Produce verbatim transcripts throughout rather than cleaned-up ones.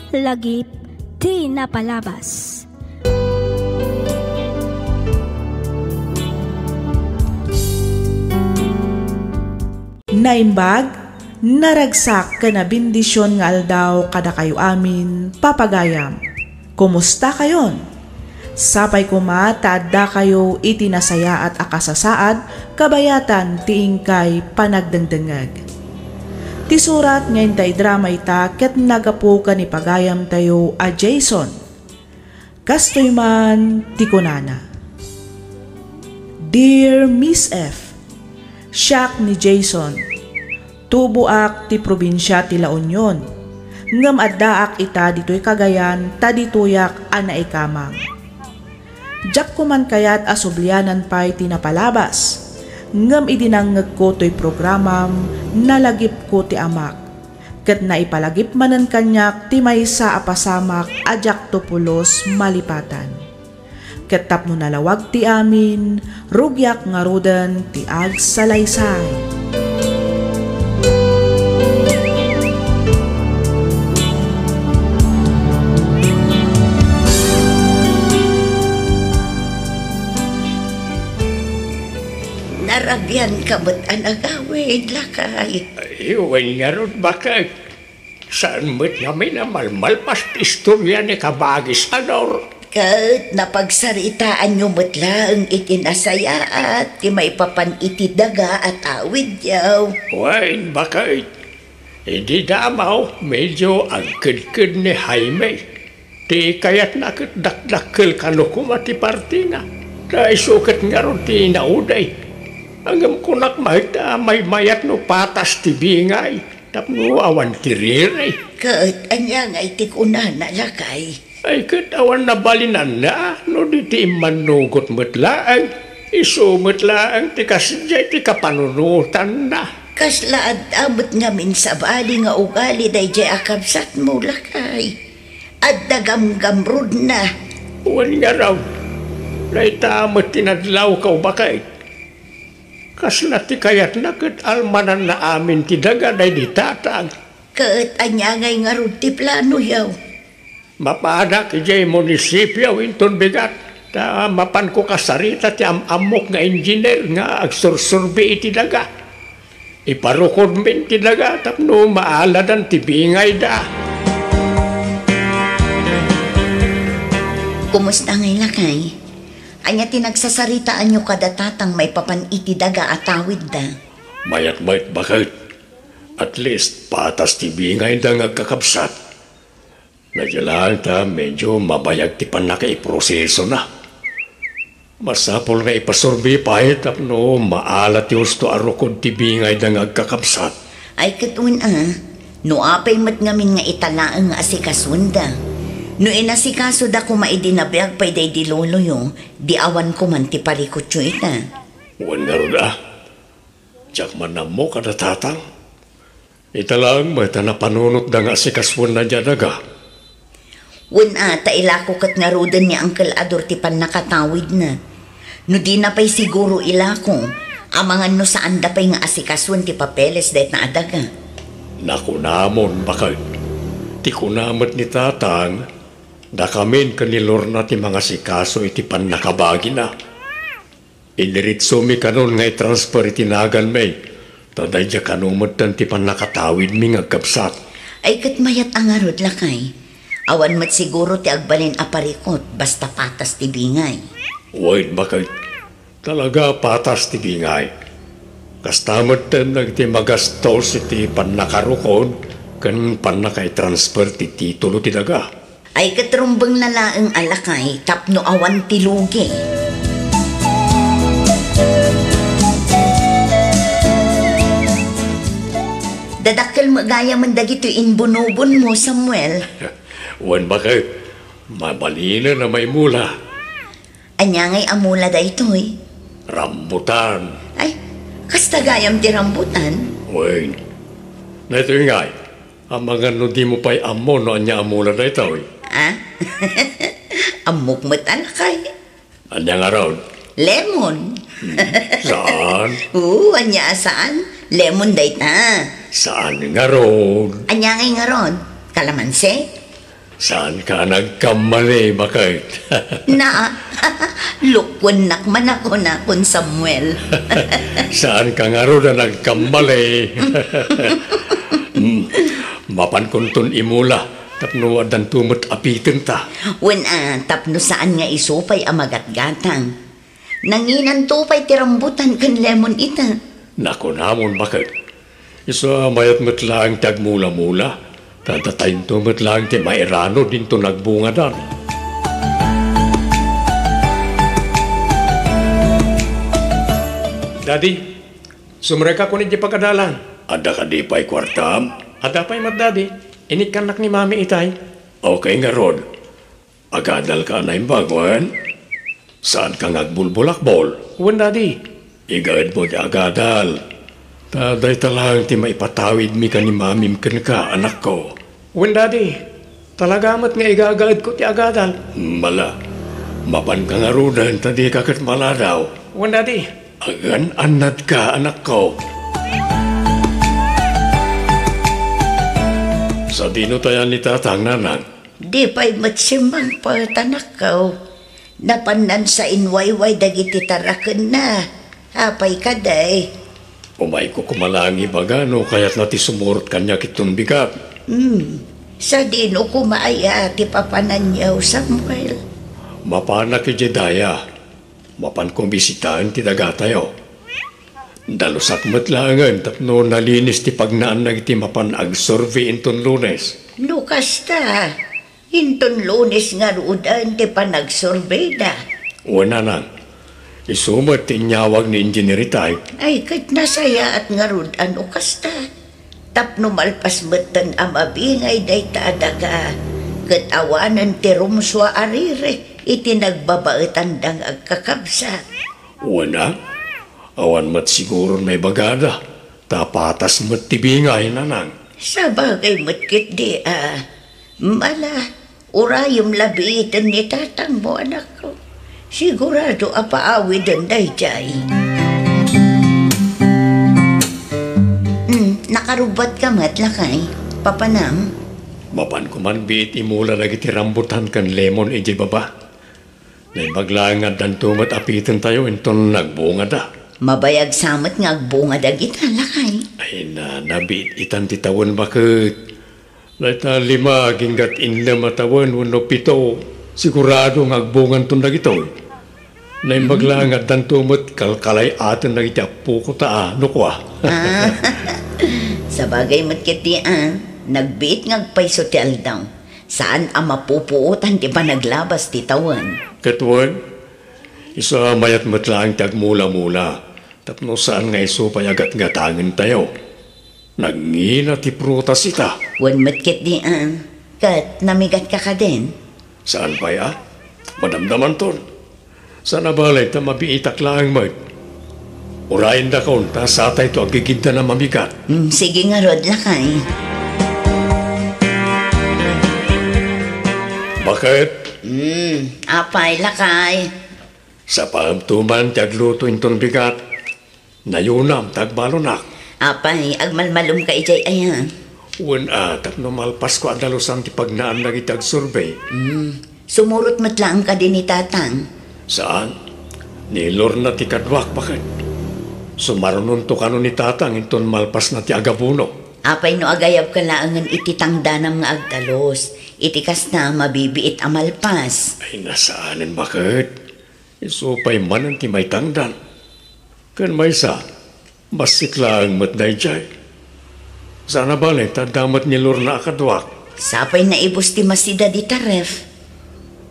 Lagip ti napalabas. Naimbag, naragsak ken nabendision nga aldaw kadakayo amin, papagayam. Kumusta kayon? Sapay koma ta addakayo iti nasayaat a kasasaad kabayatan ti inkay panagdengdengngeg. Ti surat nga inta idrama ita ket naggapu ken ni pagayamtayo a Jason. Kastoy man ti kunana, Dear Miss F, siak ni Jason. Tuboak ti probinsia ti La Union, ngem addaak ita ditoy Cagayan ta ditoyak a naikamang. Diak koman kayat a sublianan pay ti napalabas, ngem idi nangngegko toy programam, nalagipko ti amak, ket naipalagip manen kaniak ti maysa a pasamak a diakto pulos malipatan. Ket tapno nalawag ti amin, rugiak ngaruden ti agsalaysay. Narabian ka met a nagawid, lakay. Ay, wen ngarud, baket. Saan met ngamin a malmalpas ti istoria ni Kabagis Anor. Ket napagsaritaanyo met laeng iti nasayaat ti maipapan iti daga a tawidyo. Wen, baket. Idi damaw, medyo agkedked ni Jaime. Ti kayatna ket dakdakkel kano koma ti partina. Ta isu ket ngarud ti naudi. Ngem kunak met a maymayat no patas ti bingay. Tapno awan ti riri. Ket ania ngay ti kunana, lakay? Ay, ket awan nabalinanna no di ti immannugot met laeng. Isu met laeng ti kasdiay ti kapanunotanna. Kasla adda met ngamin sabali nga ugali daydiay a kabsatmo, lakay. Adda gamgamrudna. Wen ngarud, dayta met ti nadlawko, baket. Kasla ti kayatna ket almananna amin ti daga daydi tatang. Ket ania ngay ngarud ti planoyo? Mapanak idiay munisipio inton bigat, ta mapanko kasarita ti am-ammok nga engineer nga agsursurbi iti daga. Iparukodmin ti daga tapno maaladan ti bingayda. Kumusta ngay, lakay? Ania ti nagsasaritaanyo kada tatang maipapan iti daga a tawidda? Mayat met, baket. At least, patas ti bingayda nga agkakabsat. Nadia laeng ta medyo mabayag ti pannakaiprosesona. Masapul nga ipasurbi pay tapno maala ti husto a rukod ti bingayda nga agkakabsat. Ay, ket wen a, no apay met ngamin nga ita laeng nga asikasuenda. No inasikasoda koma idi nabiag pay daydi loloyo, di awan koman ti parikutyo ita. Wen ngarud a, diak man ammo kada tatang. Ita laeng met a napanunotda nga asikasuenna diay a daga. Wen a, ta ilako ket ngaruden ni Uncle Ador ti pannakatawidna. No dina pay siguro ilako, amangan no saanda pay nga asikasuen ti papeles dayta a daga. Nakunamon, baket. Ti kuna met ni tatang, dakamin ken ni Lorna ti mangasikaso iti pannakabagina. Idiretsomi kanon nga i-transfer iti naganmi, ta daydiay kano metten ti pannakatawidmi nga agkabsat. Ay, ket mayat a ngarud, lakay. Awan met siguro ti agbalin a parikut, basta patas ti bingay. Wen, baket. Talaga patas ti bingay. Kasta metten dagiti magastos iti pannakarukod ken pannakaitransfer ti titulo ti daga. Ay, ket rumbengna laeng a lakay tapno awan ti lugi. Dadakkel met gayamen dagitoy imbunobonmo, Samuel. Wen, baket. Mabalinen a maimula. Ania ngay a mula daytoy? Rambutan. Ay, kasta gayam ti rambutan? Wen. Daytoy ngay, amangan no dimo pay ammo no ania a mula daytoy. Ah? Ammok met a lakay. Ania ngarud? Lemon. Hmm, saan? Oo, ania a saan? Lemon dayta. Saan ngarud? Ania ngay ngarud? Kalamansi? Saanka a nagkamali, baket? Na, lukuennak man a kunakon, Samuel. Saanka ngarud a nagkamali. Hmm, mapankonton imula tapno addanto met apitenta. Wen a, tapno saan nga isu pay a magatgatang. Nanginanto pay ti rambutan ken lemon ita. Nakunamon, baket. Isu a mayat met laeng ti agmulamula, ta datayto met laeng ti mairanod inton agbungadan. Daddy, sumrekakon idiay pagadalan. Adda kadi pay kuartam? Adda pay met, Daddy. Inikkannak ni Mami itay. Okay ngarud. Agadalka a naimbag, wen? Saanka nga agbulbulakbol? Wen, Daddy. Igaedmo ti agadal. Ta dayta laeng ti maipatawidmi ken ni Mamim kenka, anakko. Wen, Daddy. Talaga met nga igagaedko ti agadal. Mala, mapanka ngaruden ta dika ket maladaw. Wen, Daddy. Agan-annadka, anakko. Sadino tayan ni Tatang, Nanang? Di pay met simmangpet, anakko. Napannan sa inwayway dagiti tarakenna. Apay kadi? Umayko koma laeng ibaga no kayatna ti sumurot kaniak iton bigat. Hmm. Sadino koma aya ti papananyo, Samuel? Mapanak idiay daya. Mapanko bisitaen ti dagatayo. Dalusak met laengen tapno nalinis ti pagnaan dagiti mapan agsurvey inton Lunes. No kasta, inton Lunes ngaruden ti panagsurveyda. Wen, Nanang, isu met ti inyawag ni Engineer itay. Ay, ket nasayaat ngarud a no kasta. Tapno malpas metten a mabingay dayta a daga, ket awanen ti rumsua a riri iti nagbabaetanda nga agkakabsat. Wen a, awan met siguron maibagada, ta patas met ti bingay, Nanang. Sabagay met ketdi a, mala, urayem la biiten ni tatangmo, anakko. Sigurado a paawiden daydiay. Hmm, nakarubbuatka met, lakay. Papanam? Mapanko man biit imula dagiti rambutan ken lemon idiay baba. Naimbag laeng nga addanto met apitentayo inton nagbungada. Mabayag sa met nga agbunga dagita, lakay. Ay na, nabiit itan ti tawen, baket. Dayta lima aginggat innem a tawen wenno pito, sigurado nga agbunganton dagitoy. Naimbag laeng nga addanto met kalkalay-aten dagiti appoko ta, a, no kua. Ah, sabagay met ketdi a, nagbiit nga agpayso ti aldaw. Saan a mapupuotan ti panaglabas ti tawen. Ket wen, isu a mayat met laeng ti agmulamula, tapno saan nga isu pay a gatgatangentayo. Nangina ti prutas ita. Wen met ketdi a, ket namigatka kadin? Saan pay a? Madamdamanton. Saan a bale ta mabiitak laeng met. Urayendakon ta satayto aggigiddan a mamigat. Hmm, sige ngarud, lakay. Baket? Hmm, apay, lakay? Sapaemto man ti agluto inton bigat. Nayunam ta agbalunak. Apay, agmalmalumka idiay aya? Wen a, tapno malpasko a dalusan ti pagnaan dagiti agsurvey. Hmm. Sumurot met laeng kadi ni Tatang? Saan. Ni Lorna ti kaduak, baket. Sumarunonto kano ni Tatang inton malpasna ti agabuno. Apay no agayabka laengen iti tangdanam nga agdalus? Iti kasta, mabibiit a malpas. Ay, nasaanen, baket. Isu pay manen ti maitangdan. Ken maysa, bassit laeng met daydiay. Saan a bale ta adda met ni Lorna a kaduak. Sapay naibus ti masida dita ref.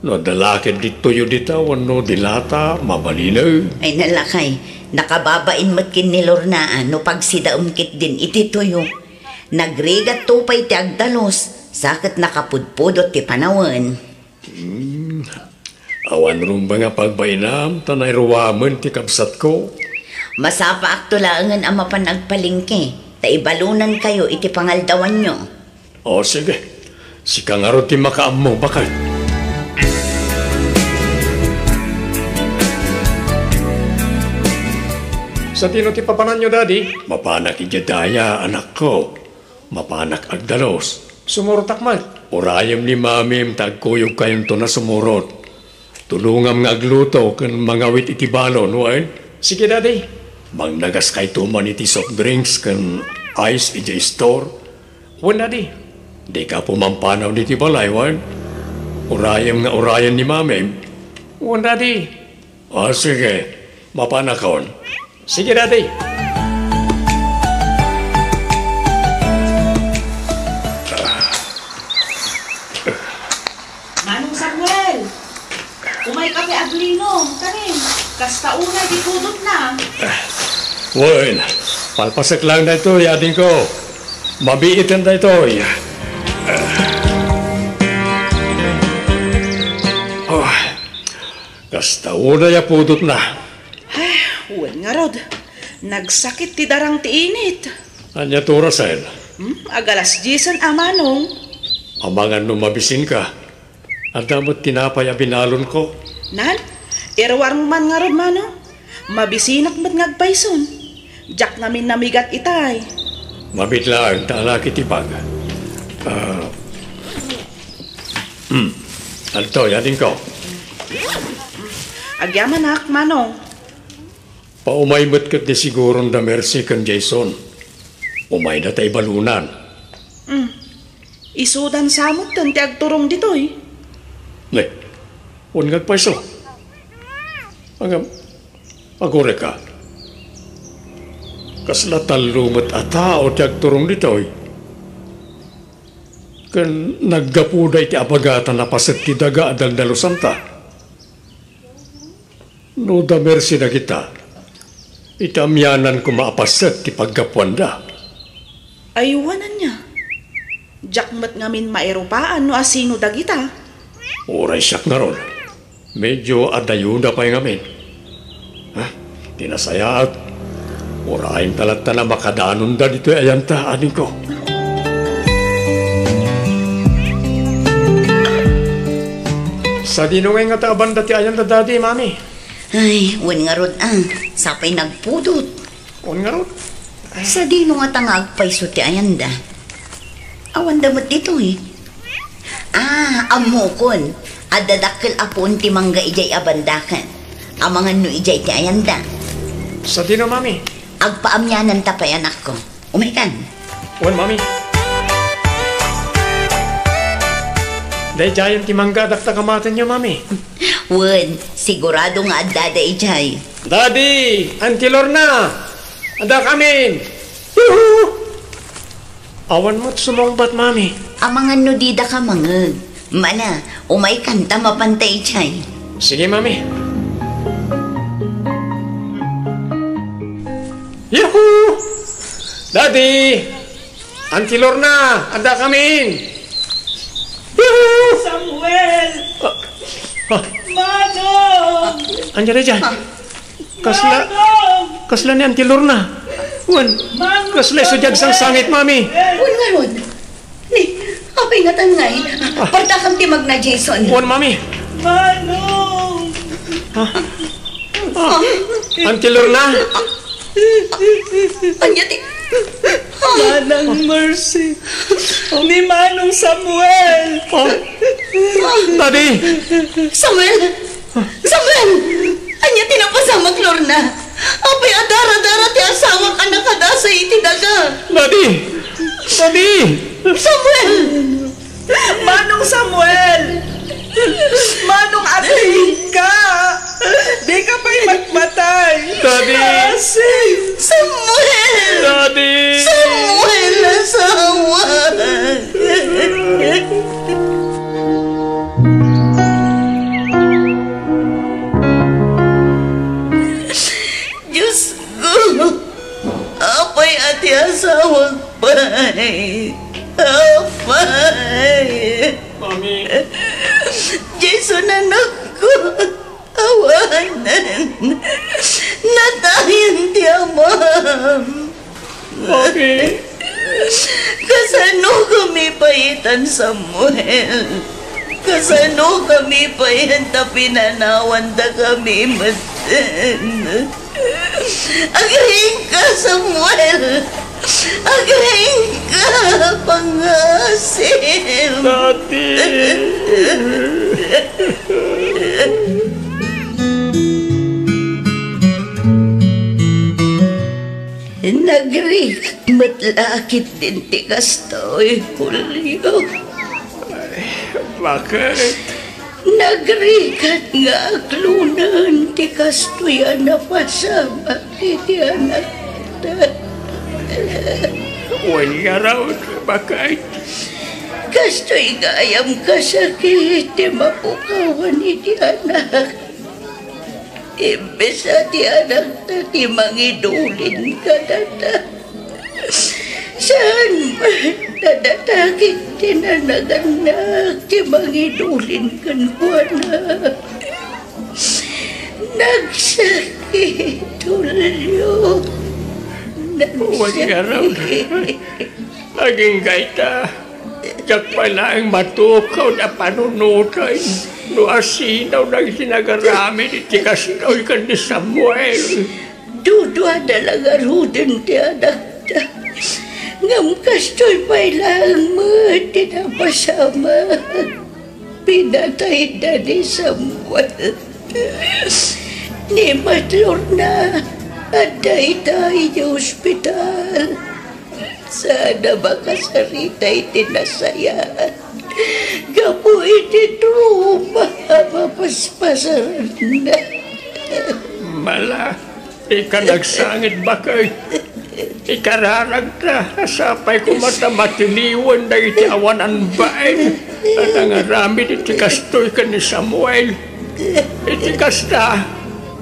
No adda la ketdi tuyo dita wenno dilata, mabalinen. Ay, nalakay, nakababain met ken ni Lorna a no pagsidaem ketdin iti tuyo. Nagrigatto pay ti agdalus, sa ket nakapudpudot ti panawen. Hmm. Awan rumbeng a pagbainam, ta nairuamen ti kabsatko. Masapaakto laengen a mapan agpalengke, ta ibalonankayo iti pangaldawanyo. O, sige. Sika ngarud ti makaammo, baket. Sadino ti papananyo, Daddy? Mapanak idiay daya, anakko. Mapanak agdalus. Sumurotak met. Urayem ni Mamim ta agkuyogkayonton a sumurot. Tulongam nga agluto ken mangawit iti balon, wen? Sige, Daddy. Mangnagas kayto man iti soft drinks ken ice idiay store. Wen, Daddy. Dika pumampanaw ditoy balay, wen? Urayem nga urayen ni Mamim. Wen, Daddy. Ah, sige. Mapanakon. Sige, Daddy. Manong Samuel, umay ka ti aglinom, kani? Kasta unay ti pudotna. Wen, palpasek lang daytoy, adingko. Mabiiten daytoy. Ah, kasta unay a pudotna. Ay, wen ngarud, nagsakit ti darang ti init. Ania ti orasen? Hmm, agalas diesen a, Manong. Amangan no mabisinka. Adda met tinapay a binalonko. Nan, iruarmo man ngarud, Manong. Mabisinak met nga agpayson. Diak ngamin namigat itay. Mabit laeng ta alaki ti bag. Ah. Hmm. Adtoy, adingko. Agyamanak, Manong. Paumay met ket ni siguron da Mercy ken Jason. Umayda ta ibalunan. Hmm. Isudan sa metten ti agturong ditoy. Ne, wen nga agpayso. Ngem, agureka. Kasla tallo met a tao ti agturong ditoy. Ken naggapuda iti abagatan a paset ti daga a daldalusanta. No da Mercy dagita, iti amianan koma a paset ti paggapuanda. Ay, wen ania? Diak met ngamin mairupaan no asino dagita. Uray siak ngarud, medyo adayuda pay ngamin. Ha? Ti nasayaat, urayenta latta a makadanonda ditoy ayanta, adingko. Sadino ngay ngata a banda ti ayanta, Daddy, Mami? Ay, wen ngarud, ah. Sapay nagpudot. Wen ngarud? Sadino ngata nga agpayso ti ayanda? Awanda met ditoy. Ah, ammokon. Adda dakkel a puon ti mangga idiay a bandaken. Amangan no idiay ti ayanda. Sadino, Mami? Agpaamiananta pay, anakko. Umaykan. Wen, Mami. Daydiayen ti mangga a dakta kamatenyo, Mami. Wen, sigurado nga adda daydiay. Daddy, Auntie Lorna, adda kamin. Yuhu! Awan met sumungbat, Mami. Amangan no dida ka mangeg. Mana, umaykan ta mapanta idiay. Sige, Mami. Yuhu! Daddy! Auntie Lorna, adda kamin! Yuhu! Samuel! Ah, ah. Manong! Ania daydiay? Ah. Kasla, Manong! Kasla ni Auntie Lorna. Wen, Manong kasla isu diay Samuel! Agsangsangit, Mami. Wen ngarud. Ni, apay ngatan ngay? Ah. Pardakam ti magna, Jason. Wen, Mami. Manong! Ah. Ah. Auntie Lorna? Ania ti? Manang Mercy. Ni Manong Samuel. Ah. Daddy. Samuel! Samuel! Ania ti napasamak, Lorna? Apay a daradara ti asawak a nakadasay iti daga? Daddy! Daddy! Samuel! Manong Samuel! Manong, agriingka! Dika pay matmatay! Daddy! Mercy! Samuel! Daddy! Samuel, asawa! Diosko, apay a ti asawak pay? Apay? Mami. Jason, anakko, awanen. Natayen ti amam. Mami. Kasanokami pay itan, Samuel? Kasanokami pay ta pinanawantakami metten? Agriingka, Samuel! Agingga pangasim. Dati. Nagrigat met la ketdin ti kastoy, Julio. Ay, bakit? Nagrigat nga aglunen ti kastoy a napasamak iti anakta. Wen ngarud, bakit? Kastoy gayam kasakit ti mapukawan iti anak. Imbes a ti anakta ti mangidulin kadata, saan met a data ket ti nanagannak ti mangidulin kenkuana. Nagsakit, Julio. Wen ngarud. Nagsakit. Agingga ita, diak pay laeng matukaw a panunoten no asino dagiti nagaramid iti kastoy ken ni Samuel. Duduada la ngaruden ti anakta, ngem kastoy pay laeng met ti napasamak. Pinatayda ni Samuel. Ni Mat Lorna, adda ita idiay ospital. Saanna makasarita iti nasayaat gapu iti trauma a mapaspasaranna. Mala, ika nagsangit, bakit? Ikararagta, sapay koma ta matiliwen dagiti awanan bain a nangaramid iti kastoy ken ni Samuel. Iti kasta,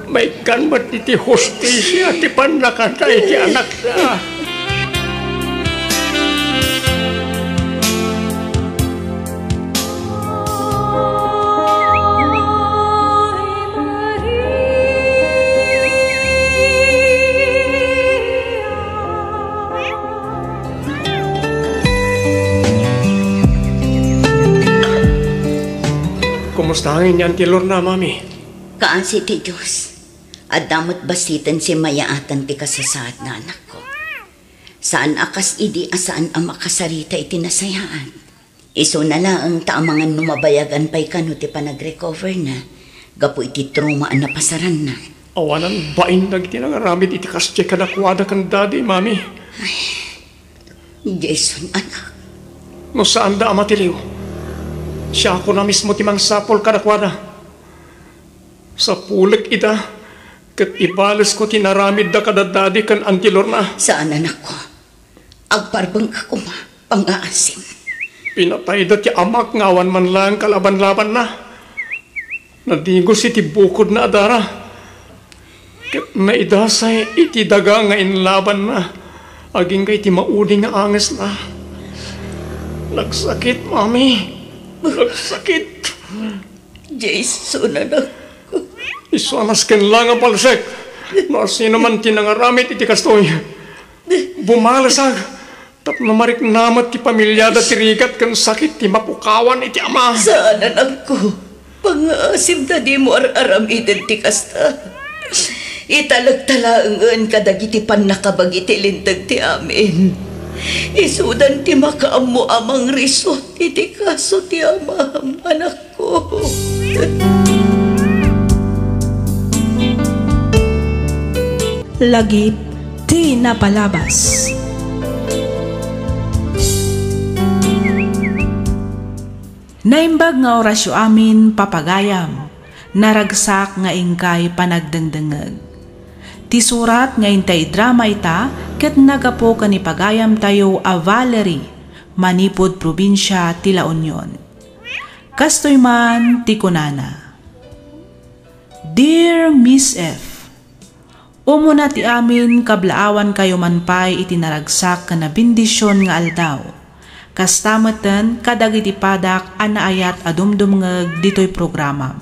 maikkan met iti hustisia ti pannakatay ti anakta. Kumusta ngamin ni Auntie Lorna, Mami? Kaasi ti Dios. Adda met bassiten simmayaatan ti kasasaadna, anakko. Saan a kas idi a saan a makasarita iti nasayaat. Isuna laeng ta amangan no mabayagan pay kano ti panagrecoverna gapu iti trauma a napasaranna. Awanan bain dagiti nangaramid iti kastoy kadakuada ken Daddy, Mami. Ay, Jason, anak. No saanda a matiliw, siakon a mismo ti mangsapul kadakuada. Sapulek ida, ket ibalesko ti naramidda kada Daddy ken Auntie Lorna. Saan, anakko. Agparbengka koma, pangngaasim. Pinatayda ti amak nga awan man laeng kalabanlabanna. Nadigos iti bukodna a dara, ket naidasay iti daga nga inlabanna agingga iti maudi nga angesna. Nagsakit, Mami. Nagsakit. Jason, anakko. Isu a nasken la nga palsek no asino man ti nangaramid iti kastoy. Bumalesak tapno marikna met ti pamiliada ti rigat ken sakit ti mapukawan iti ama. Saan, anakko. Pangngaasim ta dimo ar-aramiden ti kasta. Italekta laengen kadagiti pannakabagi ti linteg ti amin. Isudan ti makaammo a mangrisot iti kaso ti amam, anakko. Lagip ti napalabas. Naimbag nga orasyo amin, papagayam, naragsak nga inkay panagdengdengngeg. Ti surat nga intay idrama ita ket naggapu ken ni pagayamtayo a Valerie, manipud probinsia ti La Union. Kastoy man ti kunana, Dear Miss F, umuna ti amin, kablaawankayo man pay iti naragsak ken nabendisyon nga aldaw. Kasta metten kadagiti padak a naayat a dumdumngeg ditoy programam.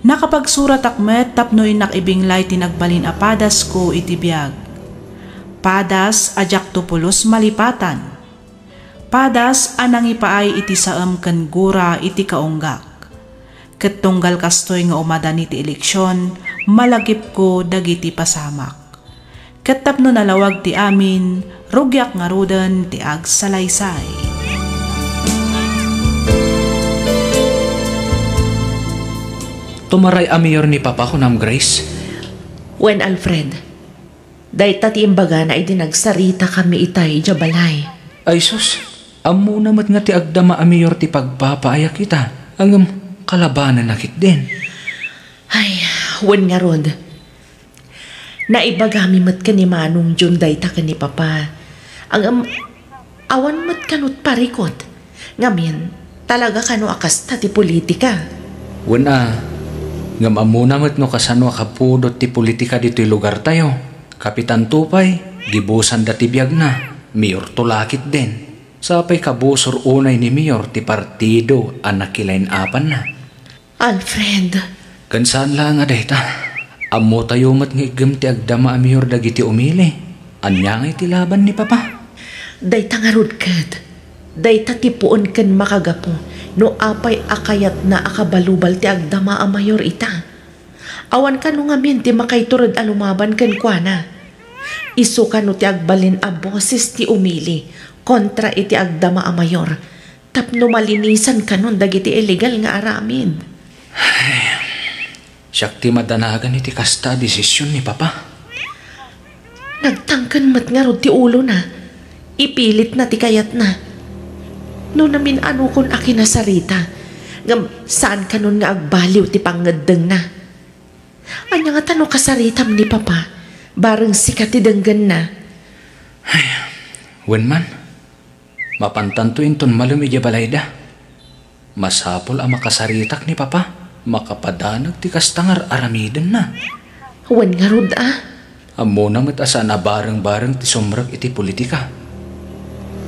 Nakapagsuratak met tapno innak ibinglay ti nagbalin a padasko iti biag. Padas a diakto pulos malipatan. Padas a nangipaay iti saem ken gura iti kaunggak. Ket tunggal kastoy nga umadani ti eleksion, malagipko dagiti pasamak. Ket tapno nalawag ti amin, rugiak ngaruden ti agsalaysay. Tumaray a mayor ni Papa, kunam, Grace? Wen, Alfred, dayta ti imbagana idi nagsaritakami itay idiay balay. Ay sus, ammona met nga ti agdama a mayor ti pagpapaayak ita, ngem kalabanenna ketdin. Ay, wen ngarud. Naibagami met ken ni Manong Jun dayta ken ni Papa. Ngem awan met kano ti parikut. Ngamin, talaga kano a kasta ti politika? Wen a, ngem ammona met no kasano a kapudot ti politika ditoy lugartayo. Kapitanto pay, gibusanda ti biagna, mayorto la ketdin. Sapay kabusor unay ni mayor ti partido a nakilain-apanna. Alfred. Ken saan laeng a dayta. Ammotayo met nga iggem ti agdama a mayor dagiti umili. Ania ngay ti laban ni Papa? Dayta ngarud ket, dayta ti puon ken makagapu no apay a kayatna a kabalubal ti agdama a mayor ita. Awan kano ngamin ti makaitured a lumaban kenkuana. Isu kano ti agbalin a boses ti umili kontra iti agdama a mayor. Tapno malinisan kanon dagiti illegal nga aramid. Siak ti madanagan iti kasta a desisyon ni Papa. Nagtangken met ngarud ti ulona. Ipilitna ti kayatna. No namin-anokon a kinasarita, ngem saan kanon nga agbaliw ti pangngeddengna. Ania ngata no kasaritam ni Papa, bareng sika ti denggenna? Ay, wen man. Mapantanto inton malem idiay balayda. Masapul a makasaritak ni Papa, makapadanag ti kasta nga ar-aramidenna. Wen ngarud a. Ammona met a saan a bareng-bareng ti sumrek iti politika.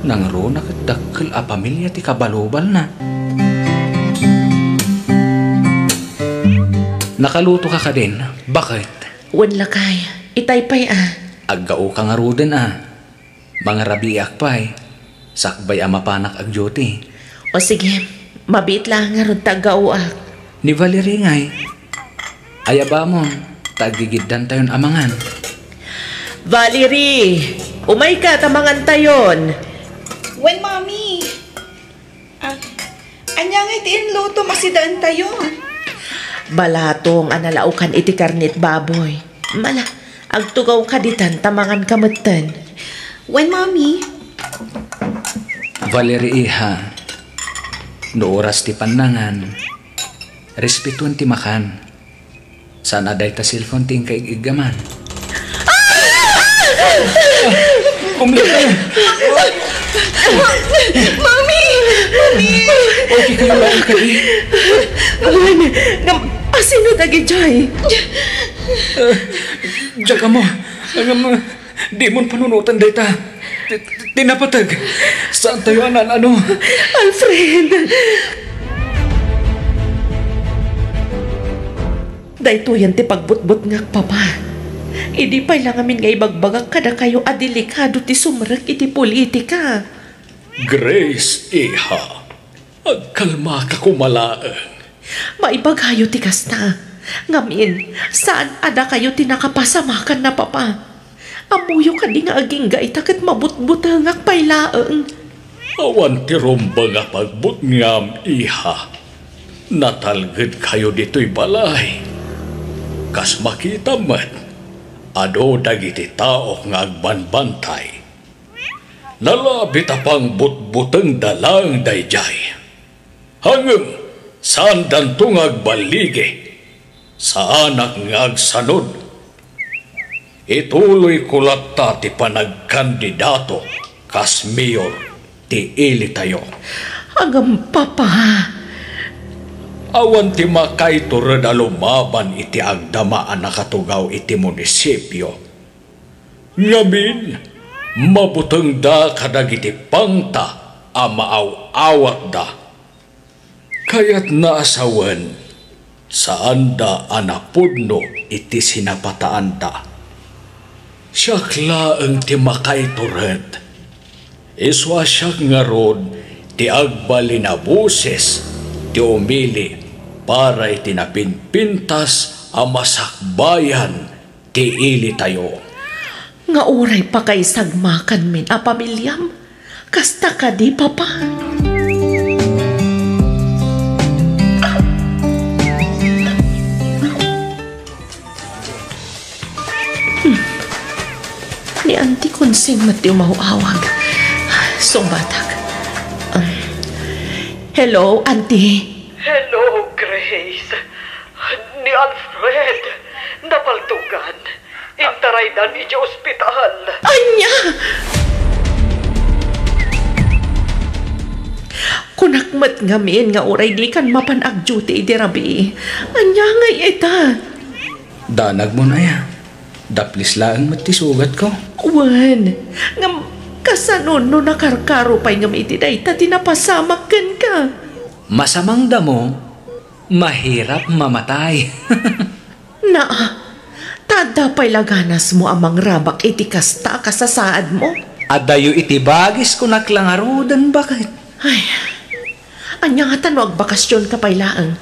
Nangruna ket dakkel a pamilia ti kabalubalna. Nakalutoka kadin, baket? Wen lakay, itay pay a. Aggaoka ngaruden a. Mangarabiiak pay, sakbay a mapanak ag-duty. O sige, mabiit laeng ngarud ta aggaoak. Ni Valerie ngay, ayabamon, ta aggigiddantayon a mangan. Valerie, umayka ta mangantayon. Wen, Mami. Ah, ania ngay ti inlutom a sidaentayo? Balatong a nalaokan iti karnet baboy. Mala, agtugawka ditan ta manganka metten. Wen, Mami. Valerie, iha, no oras ti pannangan, respetuen ti makan. Saan a dayta cellphone ti inka ig-iggaman? Kumita! Mami! Mami! Okay kayo lang kadi? Wen, ngem, asino dagijay? Diak ammo. Ngem, dimon panunoten dayta. Ti, ti, ti napateg. Saantayo a naan-ano. Alfred! Daytoyen ti pagbutbutngak, Papa. Idi pay la ngamin nga ibagbagak kadakayo a delikado ti sumrek iti politika. Grace, iha, agkalmaka koma laeng. Maibagayo ti kasta. Ngamin, saan a dakayo ti nakapasamakanna, Papa. Ammoyo kadi nga agingga ita ket mabutbutengak pay laeng. Awan ti rumbeng a pagbutngam, iha. Natalgedkayo ditoy balay. Kas makitam met, adu dagiti taok nga agbanbantay. Nalabit a pangbutbutengda laeng daydiay. Ngem, saandanto nga agballigi. Saanak nga agsanud. Ituloyko latta ti panagkandidato kas mayor ti ilitayo. Ngem, Papa. Awan ti makaitured a lumaban iti agdama a nakatugaw iti munisipio. Ngamin, mabutengda kadagiti pangta a maaw-awatda. Kayatna a sawen, saanda a napudno iti sinapataanda. Siak laeng ti makaitured. Isu a siak ngarud ti agbalin a boses ti umili para iti napinpintas a masakbayan ti ilitayo. Nga uray pakaisagmakanmin a pamiliam, kasta kadi, Papa? Hmm. Ni Auntie Consing met ti umaw-awag. Sungbatak. Um, hello, Auntie. Hello, Grace. Ni Alfred, napaltugan. Intaraydan idiay ospital. Ania? Kunak met ngamin nga uray dikan mapan agduty idi rabii. Ania ngay ita? Danagmon aya? Daplis laeng met ti sugatko. Wen, ngem kasano no nakarkaro pay ngem iti dayta ti napasamak kenka? Masamang damo, mahirap mamatay. Naa, ta adda pay la ganasmo a mangrabak iti kasta a kasasaadmo? Adayo iti bagis, kunak la ngaruden, baket. Ay, ania ngata no agbakasionka pay laeng?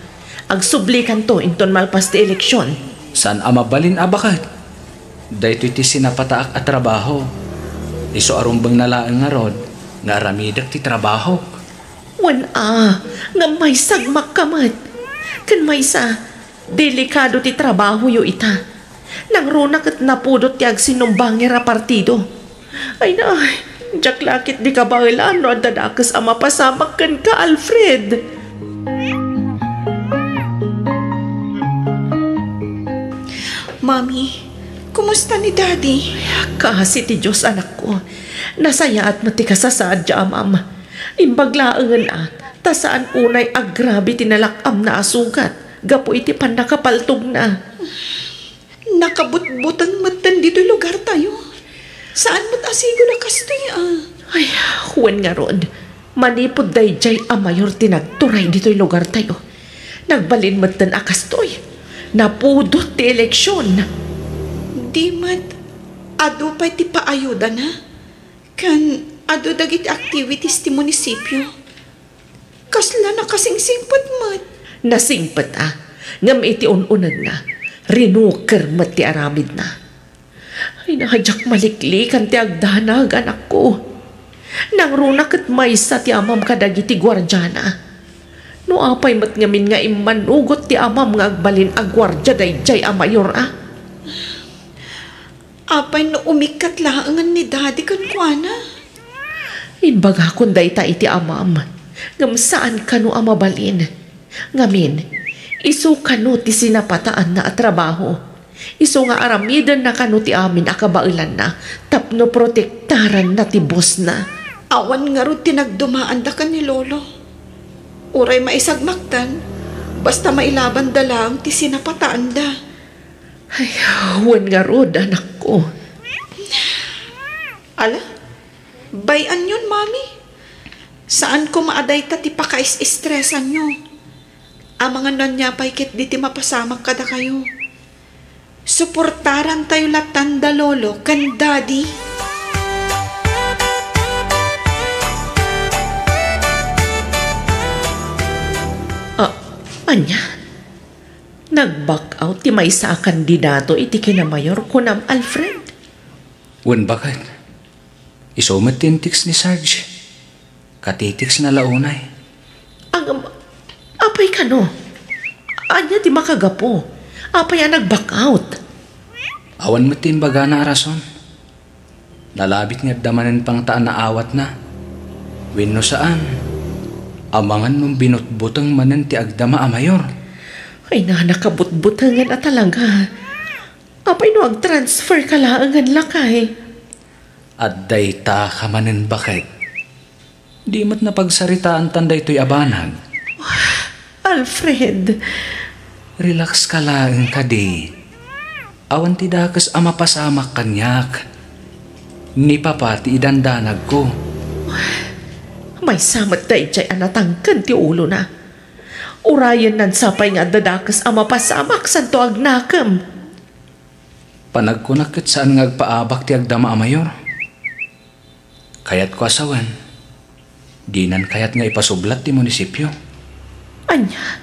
Agsublikanto inton malpas ti eleksion. Saan a mabalin a baket. Daytoy ti sinapataak a trabaho. Isu a rumbengna laeng ngarud nga aramidek ti trabahok. Wen a, ngem maisagmakka met. Ken maysa, delikado ti trabahoyo ita. Nangruna ket napudot ti agsinumbangir a partido. Ay na, diak la ket di kabaelan no adda dakes a mapasamak kenka, Alfred. Mami, kumusta ni Daddy? Kaasi ti Dios, anakko. Nasayaat met ti kasasaad ti amam. Imbag laengen a, ta saan unay agrabi ti nalak-amna a sugat gapu iti pannakapaltogna. Nakabutbuteng metten ditoy lugartayo. Saan met a sigud a kastoy a. Ay, wen ngarud, manipud daydiay a mayor ti nagturay ditoy lugartayo. Nagbalin metten a kastoy. Napudot ti eleksion. Di met, adu pay ti paayudana? Ken adu dagiti activities ti munisipio. Kasla nakasingsingpet met. Nasingpet a, ngem iti un-unegna, rinuker met ti aramidna. Ay, diak maliklikan ti agdanag, anakko. Nangruna ket maysa ti amam kadagiti guardiana. No apay met ngamin nga immanugot ti amam nga agbalin a guardia daydiay a mayor a? Apay no umikkat laengen ni Daddy kenkuana? Imbagakon dayta iti amam, ngem saan kano a mabalin. Ngamin, isu kano ti sinapataanna a trabaho. Isu nga aramidenna kano ti amin a kabaelanna tapno protektaranna ti bosna. Awan ngarud ti nagdumaanda ken ni Lolo. Uray maisagmaktan, basta mailabanda laeng ti sinapataanda. Ay, wen ngarud, anakko. Ala, bay-anyon, Mami. Saan koma a dayta ti pakais-estresanyo. Amangan no ania pay ketdi ti mapasamak kadakayo. Suportarantayo lattan da Lolo ken Daddy. Ah, ania? Nag-back out ti maysa a kandidato iti kinamayor, kunam, Alfred? Wen, baket. Isu met ti in-text ni Sarge. Kati-text na la unay. Ang, apay kano? Ania ti makagapu? Apay a nag-back out? Awan met ti imbagana a rason. Nalabit nga adda manen pangta a naawatna. Wenno saan, amangan no binutbuteng manen ti agdama a mayor. Ay, na, nakabutbutengen a talaga. Apay no ag-transfer ka laengen, lakay? Adda ita ka manen, baket. Di met napagsaritaantan daytoy a banag. Alfred. Relax ka laeng kadi. Awan ti dakes a mapasamak kaniak. Ni Papa ti idandanagko. Maysa met daydiay a natangken ti ulona. Urayen nansapay nga adda dakes a mapasamak santo agnakem. Panagkunak ket saan nga agpaabak ti agdama a mayor. Kayatko a sawen, dinan kayat nga ipasublat ti munisipio. Ania?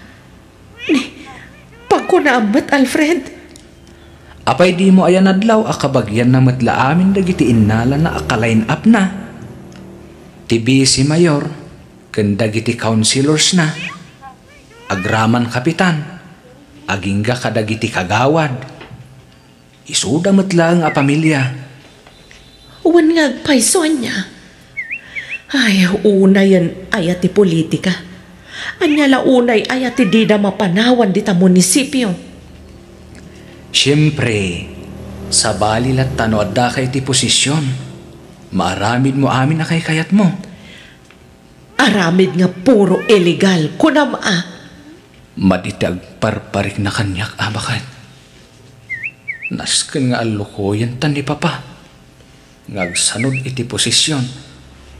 Ni, pagkunaam met, Alfred? Apay dimo ayan adlaw a kabagianna met la amin dagiti innalana a ka-line up-na? Ti vice mayor ken dagiti councilors-na, agraman kapitan, agingga kadagiti kagawad. Isuda met laeng a pamilia. Wen nga agpayso, ania? Ay, unayen aya ti politika? Ania la unay aya ti dida mapanawan dita munisipio? Siempre, sabali latta no addaka iti posisyon. Maaramidmo amin a kaykayatmo. Aramid nga puro illegal, kunam a. Madi ti agparparikna kaniak, a baket. Nasken nga allukoyenta ni Papa nga agsanod iti posisyon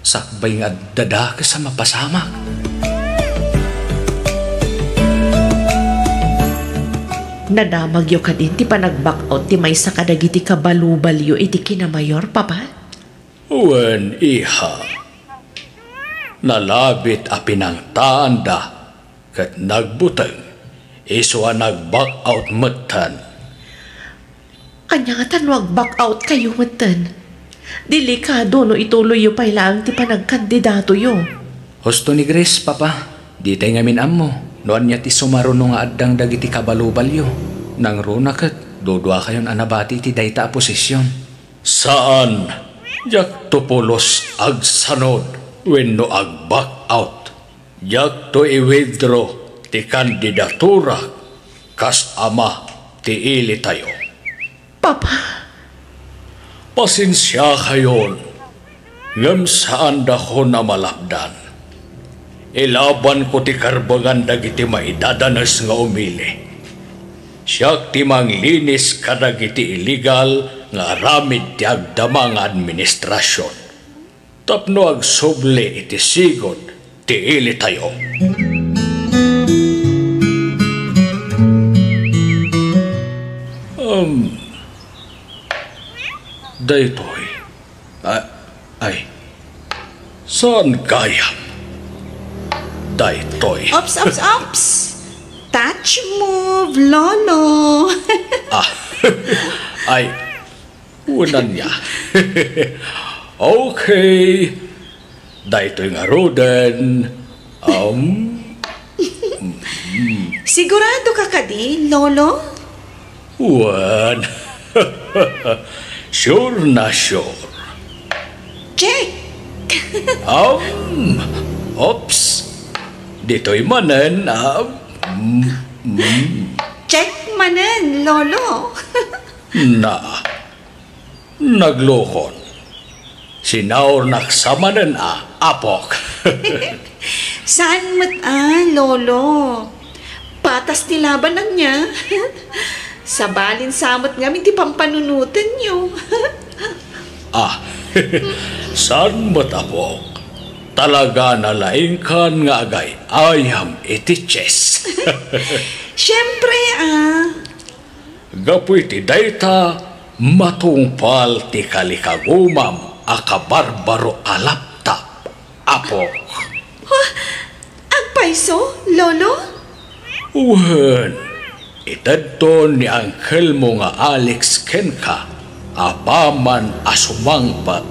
sakbay nga adda dakes a mapasamak. Nadamagyo kadin ti panag-back out ti maysa kadagiti kabalubalyo iti kinamayor, Papa? Wen, iha. Nalabit a pinangtaanda ket nagbuteng, isu a nag-back out metten. Ania ngata no ag-back out kayo metten? Delikado no ituloyyo pay laeng ti panagkandidatoyo. Husto ni Grace, Papa. Ditay ngamin ammo no ania ti sumaruno nga addang dagiti kabalubalyo. Nangruna ket duduakayon a nabati iti dayta a posisyon. Saan, diakto pulos agsanod wenno ag-back out. Diakto i-withdraw ti kandidaturak kas ama ti ilitayo. Papa. Pasensiakayon, ngem saandakon a malapdan. Ilabanko ti karbengan dagiti maidadanes nga umili. Siak ti manglinis kadagiti illegal nga aramid ti agdama nga administrasion tapno agsubli iti sigud ti ilitayo. Um, daytoy. A-, ay, saan gayam? Daytoy. Ops, ops, ops! Touch move, Lolo! Ah, ay, unan niya. Okay. Daytoy ngaruden. Um, Sigurado ka kadi, Lolo? Wen. Sure na sure. Check! Um, oops. Ditoy manen, ah, mm, mm. Check manen, Lolo. Na, naglukon. Sinaurnak sa manen a, apok. Saan met a, Lolo? Patas ti laban ania. Sabalin sa met ngamin ti pampanunotenyo. Ah, saan met, apok? Talaga nalaingkan nga agay-ayam iti chess. Siempre, ah. Gapu iti dayta, matungpal ti kalikagumam a kabarbaro a laptop, apok. Huh? Agpayso, Lolo? Wen, itedto ni angkelmo nga Alex kenka apaman a sumangpet.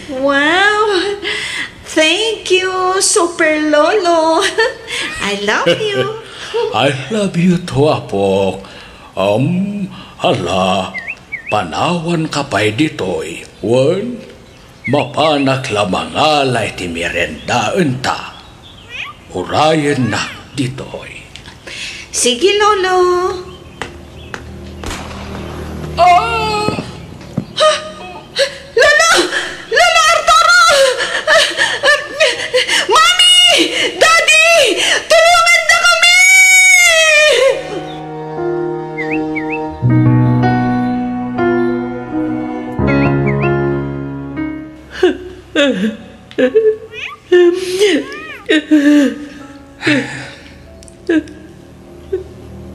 Wow! Thank you, Super Lolo. I love you. I love you too, apok. Um, hala, panawanka pay ditoy, wen? Mapanak la mangala iti meriendaenta. Urayennak ditoy. Sige, Lolo. Ah! Ha? Lolo! Lolo Arturo! Mami! Daddy! Tulongandakami!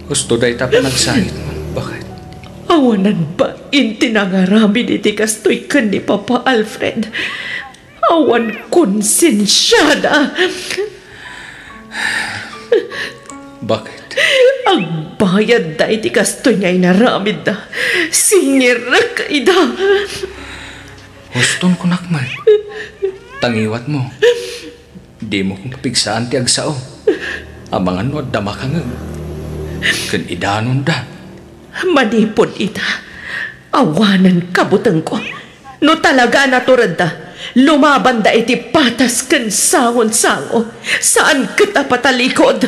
Husto dayta panagsangitmo. Baket? Awanan bain ti nangaramid iti kastoy ken ni Papa Alfred. Awan konsensiada. Baket? Agbayadda iti kastoy nga inaramidda. Singirek ida. Huston kunak met. Tangiwatmo. Dimo kong papigsaan ti agsao. Amangan no adda makangeg ken idanonda. Manipud ita, awanen kabutengko. No talaga a naturedda, lumabanda iti patas ken sangon-sango, saan ket a patalikod.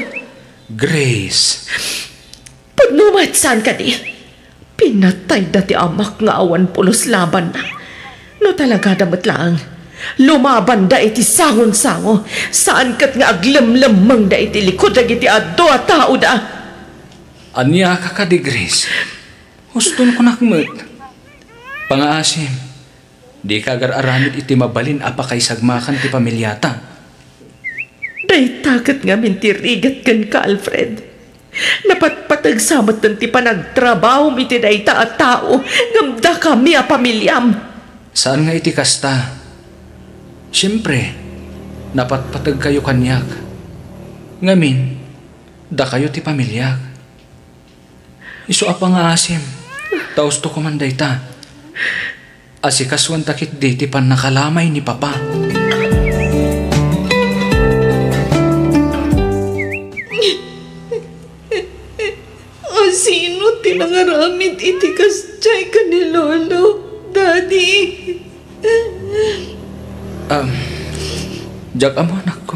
Grace. Pudno met saan kadi? Pinatayda ti amak nga awan pulos labanna. No talagada met laeng, lumabanda iti sangon-sango, saan ket nga aglemlemmengda iti likud dagiti adu a taoda. Ania ka kadi, Grace? Huston kunak met. Pangaasim, dika agar-aramid iti mabalin a pakaisagmakan ti pamiliata. Dayta ket ngamin ti rigat kenka, Alfred. Napatpateg sa metten ti panagtrabahom iti dayta a tao ngem dakami a pamiliam. Saan nga iti kasta. Siempre, napatpategkayo kaniak. Ngamin, dakayo ti pamiliak. Isu a pangaasim, ta husto ko man dayta. Asikasuanta ketdi ti pannakalamay ni Papa. Asino ti nangaramid iti kasdiay ken ni Lolo, Daddy? Um, diak ammo, anakko.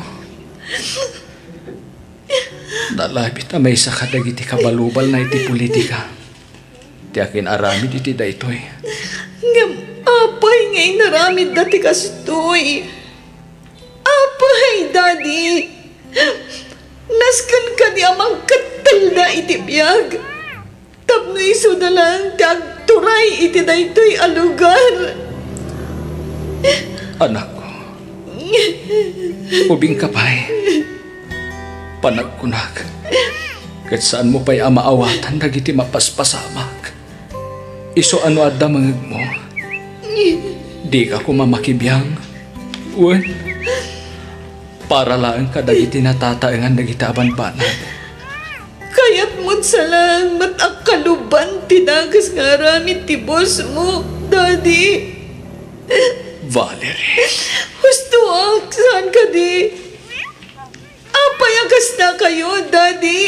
Nalabit a maysa kadagiti kabalubalna iti politika ti akin-aramid iti daytoy. Ngem apay nga inaramidda ti kastoy? Apay, Daddy? Nasken kadi a mangkettelda iti biag? Tapno isuda laeng ti agturay iti daytoy a lugar. Anakko, ubingka pay. Panagkunak, ket saanmo pay a maawatan dagiti mapaspasamak. Isu a no adda mangegmo, dika koma makibiang. Wen, para laeng kadagiti natataengan dagiti a banbanag. Kayatmon sa laeng met a kaluban ti dakes nga aramid ti bossmo, Daddy. Valerie. Hustoak, saan kadi? Apay a kasta kayo, Daddy?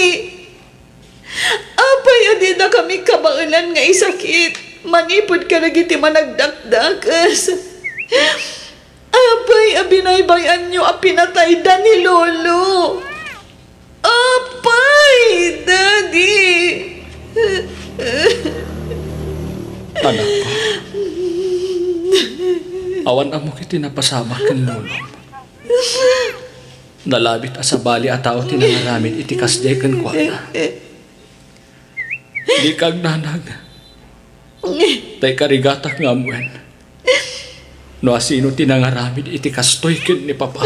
Apay a didakami kabaelan nga isakit manipud kadagiti managdakdakes? Apay a binaybay-anyo a pinatayda ni Lolo? Apay, Daddy! Anakko, awan ammok iti napasamak ken lolom. Nalabit a sabali a tao ti nangaramid iti kasdiay kenkuana. Dika agnanag. Ta ikarigatak nga ammoen no asino ti nangaramid iti kastoy ken ni Papa.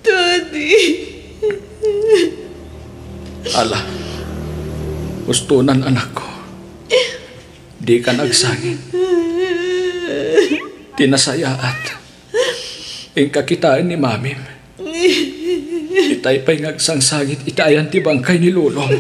Daddy. Ala, hustonan, anakko. Dikan agsangit ti nasayaat. Inka kitaen ni Mamim. Itay pay nga agsangsangit iti ayan ti bangkay ni Lolom.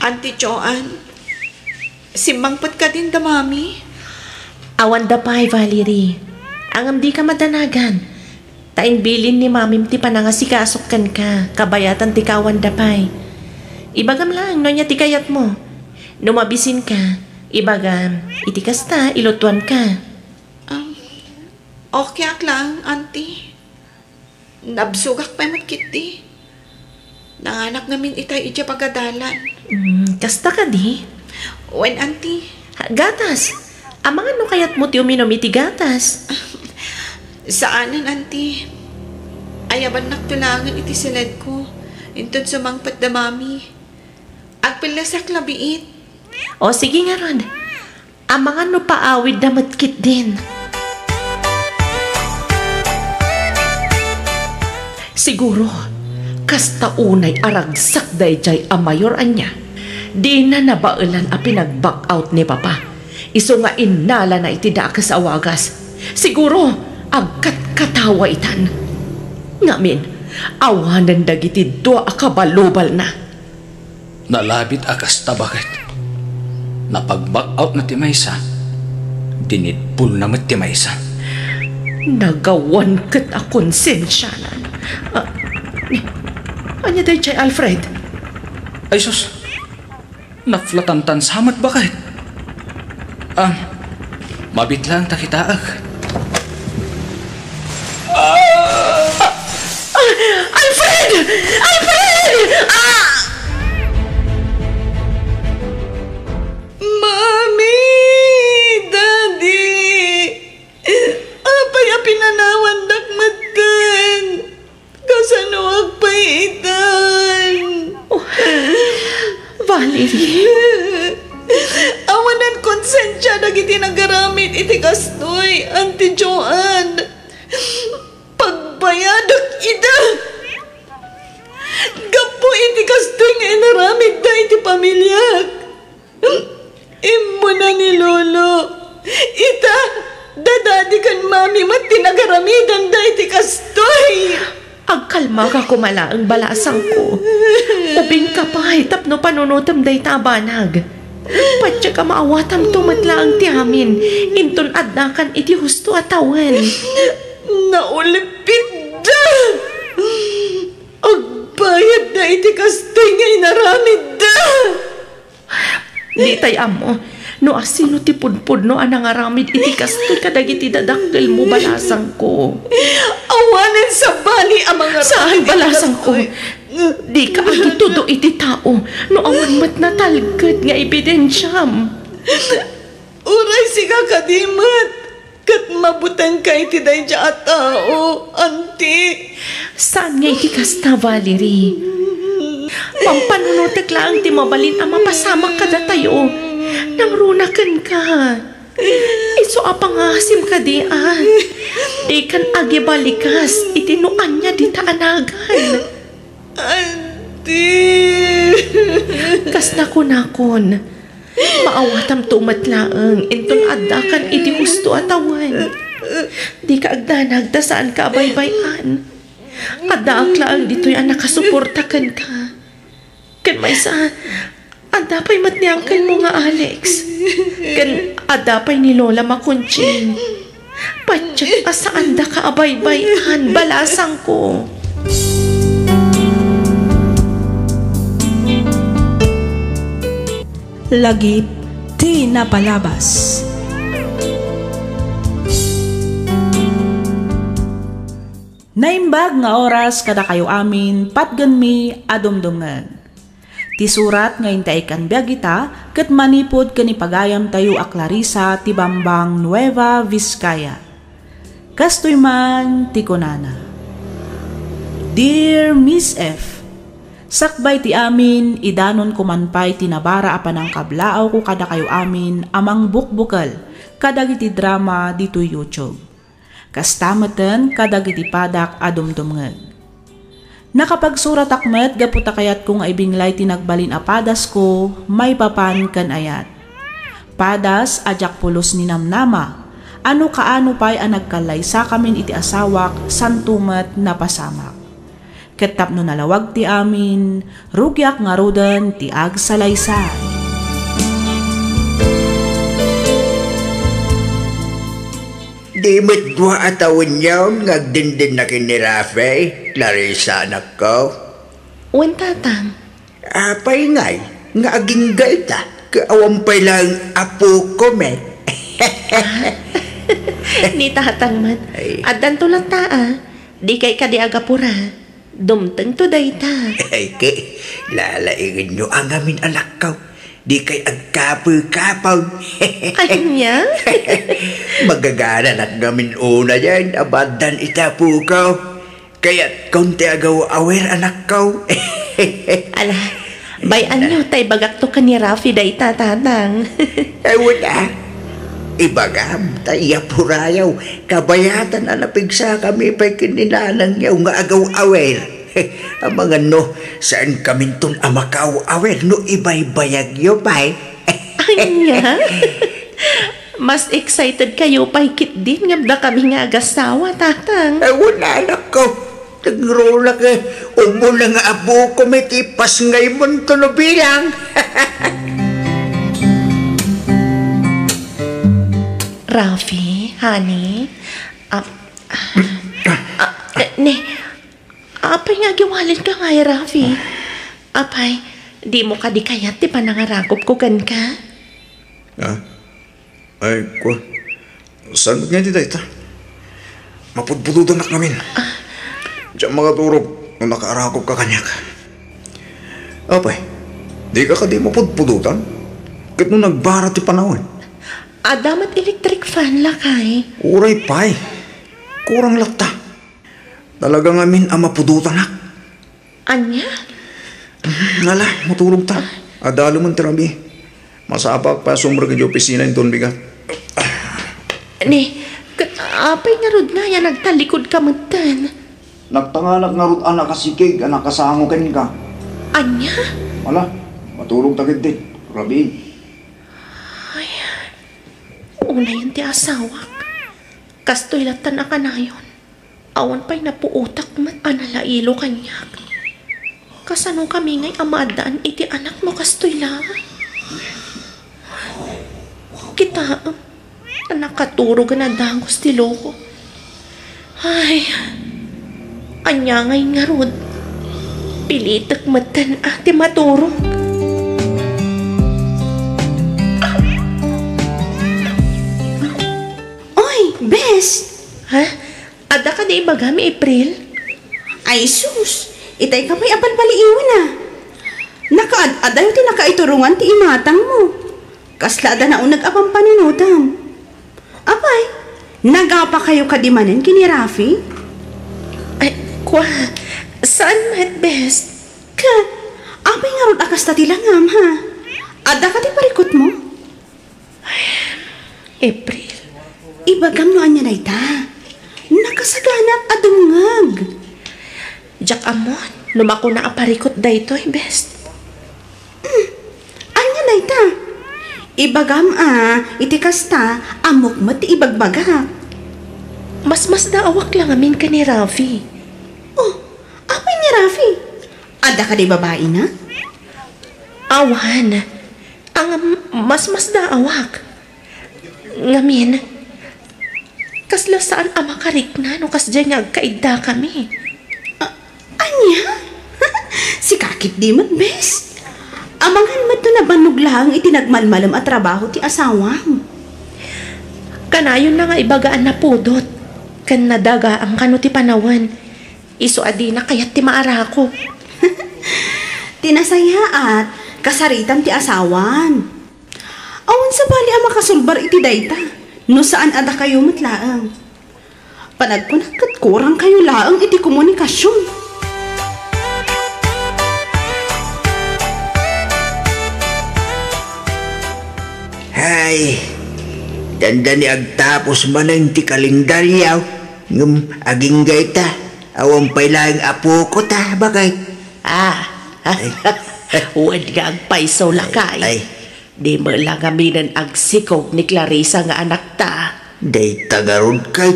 Auntie Joan, simmangpet kadin da Mami? Awanda pay, Valerie. Ngem dika madanagan. Ta imbilin ni Mamim ti panangasikasok kenka, kabayatan ti kaawanda pay. Ibagam laeng no ania ti kayatmo. No mabisinka, ibagam, iti kasta, ilutuanka. Um, okay ak laeng, Auntie. Nabsogak pay met ketdi. Nanganak ngamin itay idiay pagadalan. Mm, kasta kadi? Wen, Auntie. Ha, gatas. Amangan no kayatmo ti uminum iti gatas. Saanen, Auntie. Ayabannakto laengen iti siledko. Inton sumangpet da Mami. Agpillasakla biit. O, sige ngarud. Amangan no paawidda met ketdin. Siguro, kasta unay a ragsak daydiay a mayor ania, dina nabaelan a pinag-back out ni Papa. Isu nga innalana iti dakes a wagas. Siguro, agkatkatawa itan. Ngamin, awanen dagiti dua a kabalubalna. Nalabit a kasta, baket. Napag-back out na ti maysa, dinidpulna met ti maysa. Nagawan ket a konsensianan. Ah, ni, ania daydiay, Alfred? Ay sus, naflatantan sa met, baket. Ah, mabit lang ta kitaek. Ah! Ah! Alfred! Alfred! Ah! Mami! Daddy! Apay a pinanawandak metten? Kasanoak pay itan? Oh, Valerie. Awanan konsensia dagiti nagaramid iti kastoy, Auntie Joanne. Pagbayadak ida. Gapu iti kastoy nga inaramidda iti pamiliak. Immuna ni Lolo. Ita, da Daddy ken Mami met ti nagaramidanda iti kastoy. Agkalmaka koma laeng, balasangko. Ubingka pay tapno panunotem dayta a banag. Patiek a maawatamto met laeng ti amin, inton addakan iti husto a tawen. Naulipitda! Agbayadda iti kastoy nga inaramidda! Ditay ammo no asino ti pudpudno a nangaramid iti kastoy kadagiti dadakkelmo, balasangko. Awanen sabali a mangaramid iti kastoy. Saan, balasangko. Dika agitudo iti tao no awan met natalged nga ebidensiam. Uray sika kadi met, ket mabutengka iti daydiay a tao, Auntie. Saan nga iti kasta, Valerie. Pampanunotek laeng ti mabalin a mapasamak kadatayo. Nangruna kenka. Isu a pangaasim kadi a dikan agibalikas iti no ania dita a nagan. Auntie! Kas nakunakon, maawatamto met laeng inton addakan iti husto a tawen. Dika agdanag ta saanka a baybay-an. Addaak laeng ditoy a nakasuporta kenka. Ken maysa, adda pay met ni uncle mo nga Alex. Ken adda pay ni Lola Makunching. Patiek a saandaka a baybay-an, balasangko. Lagip ti napalabas. Naimbag nga oras kadakayo amin, patgenmi a dumdumngeg. Ti surat nga intay ikkan biag ita ket manipud ken ni pagayamtayo a Clarissa ti Bambang, Nueva Vizcaya. Kastoy man ti kunana, Dear Miss F, sakbay ti amin, idanonko man pay ti nabara a panangkablaawko kadakayo amin a mangbukbukel kadagiti drama ditoy YouTube. Kasta meten kadagiti padak a dumdumngeg. Nakapagsuratak met gapu ta kayatko nga ibinglay ti nagbalin a padasko maipapan ken ayat. Padas a diak pulos ninamnama, a no kaano pay a nagkallaysakamin iti asawak, santo met napasamak. Ket tapno nalawag ti amin, rugiak ngaruden ti agsalaysay. Di met dua a tawenyon nga agdindinna ken ni Rafe, Clarissa, anakko? Wen, Tatang. Apay ngay nga agingga ita, ket awan pay laeng apoko met? Ah, ni Tatang met. Ay. Addanto latta, a. Dikay kadi agapura. Dumtengto dayta. Ay, ket, lalaingenyo a ngamin, anakko. Dikay agkapekapon. Ania? Magagananak ngamin unayen a baddan iti apoko. Kayatkon ti agaw-awer, anakko. Ala, Bay-anyo ta ibagakto ken ni Rafi dayta, Tatang. Ay, wala. Ibagam, ta iya purayaw, kabayatan a napigsakami pay ken ni nanangyaw nga agaw-awir. Amangan no, saan kaminton a makaaw-awir no ibaybayagyo pay. Ania? Mas excited kayo pay ketdin nga adda kami nga agasawa, Tatang. Ay, wala, anak ko. Nagruna ka, umuna nga apo ko, may tipas nga imunto no bilang. Rafi, honey, ah, ah, ne, apay nga agiwalin ka ngay, Rafi? Apay, di mo kadi kayat ti panangarakop ko kenka? Ah? Ay, kua. Saan met nga iti dayta? Mapudpudotanak ngamin. Diak makaturog no nakaarakop ka kaniak. Apay, di ka kadi mapudpudotan? Ket no nagbara ti panawen? Adda met electric fan, lakay. Uray pay. Kurang latta. Talaga ngamin a mapudotanak. Ania? Ala, maturog ta. Adda lumen ti rabii. Masapulak pay a sumrek idiay opisina inton bigat. Ni, ket apay ngarud nga ya nagtallikud ka metten? Nagtanganak ngarud a nakasikig a nakasango kenka. Ania? Ala, maturog ta ketdin. Rabii. Ay, unayen ti asawak. Kastoy latta a kanayon. Awan pay napuotak met a nalailo kaniak. Kasano kami ngay a maaddaan iti anak no kastoy laeng? Kitaem, a nakaturog a nadagos ti loko. Ay, ania ngay ngarud? Pilitek metten a ti maturog. Oy, bes! Ha? Adda kadi ibagam, April? Ay sus, itay ka pay a palpaliiwen a. Nakaad-adayo ti nakaiturongan ti imatangmo. Kasla adda nauneg a pampanunotam. Apay, nagapa kayo kadi manen ken ni Rafi? Ay, kua, saan met, bes? Ket, apay ngarud a kasta ti langam, ha? Adda kadi parikutmo? April. Ibagam no ania dayta. Nakasaganaak a dumngeg. Diak ammon no makuna a parikut daytoy, bes. Hmm. Ania dayta? Ibagam a, iti kasta, ammok met ti ibagbagak. Masmasdaawak la ngamin ken ni Rafi. Oh, apay ni Rafi? Adda kadi babaina? Awan. Ngem masmasdaawak. Ngamin, kasla saan a makarikna no kasdiay nga agkaiddakami. A-, ania? Sika ketdi met, bes. Amangan met no nabannog laeng iti nagmalmalem a trabaho ti asawam. Kanayonna nga ibaga a napudot ken nadagaang kano ti panawen. Isu a dina kayat ti maarakop. Ti nasayaat, kasaritam ti asawam. Awan sabali a makasulbar iti dayta, no saan a dakayo met laeng. Panagkunak ket kurangkayo laeng iti komunikasion. Hay, dandani agtapos manen ti kalendaryo, ngem agingga ita. Awan pay laeng apoko ta, bakay. Ah, wen nga agpayso, lakay. Ay. Di met la ngaminen agsikog ni Clarissa nga anakta. Dayta ngarud kay,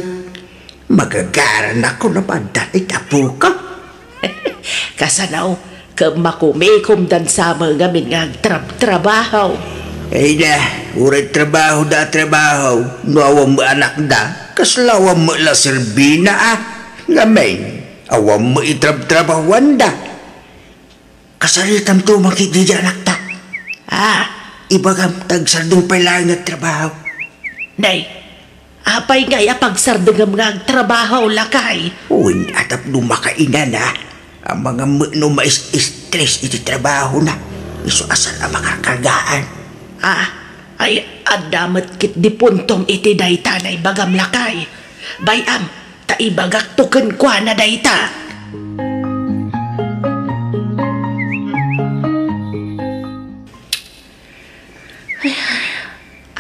magagarannak no adda ti apoko. Kasano, ket makumikomdan sa met ngamin nga agtrab-trabaho. Ay na, uray trabaho da trabaho, no awan met anakda, kasla awan met la serbina a. Ngamin, awan met itrab-trabahoanda. Kasaritamto man ketdi diay anakta. Ah, ibagam ta agsardeng pay laeng nga trabaho. Nay, apay ngay a pagsardengem nga agtrabaho, lakay? Wen, a tapno makainana. Amangan met no mais-stress iti trabahona. Isu a saan a makakargaan. Ah, ay, adda met ketdi puntom iti dayta nga ibagam, lakay. Bay-am, ta ibagakto kenkuana dayta.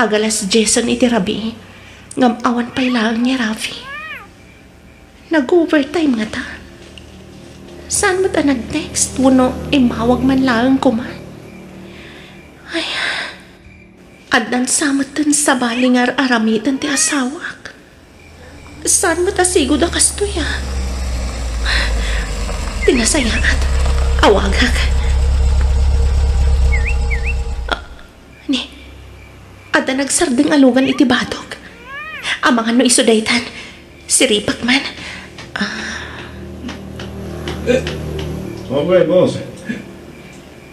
Ag-alas diesen iti rabii, ngem awan pay laeng ni Rafi. Nag-overtime ngata. Saan met a nag-text wenno immawag man laeng koma? Ay, addan sa metten sabali nga ar-aramiden ti asawak. Saan met a sigud a kastoy a? Ti nasayaat, awagak. Ah, ni, adda nagsardeng a lugan iti badok. Amangan no isu daytan. Siripek man. Ah. Eh, okay, boss.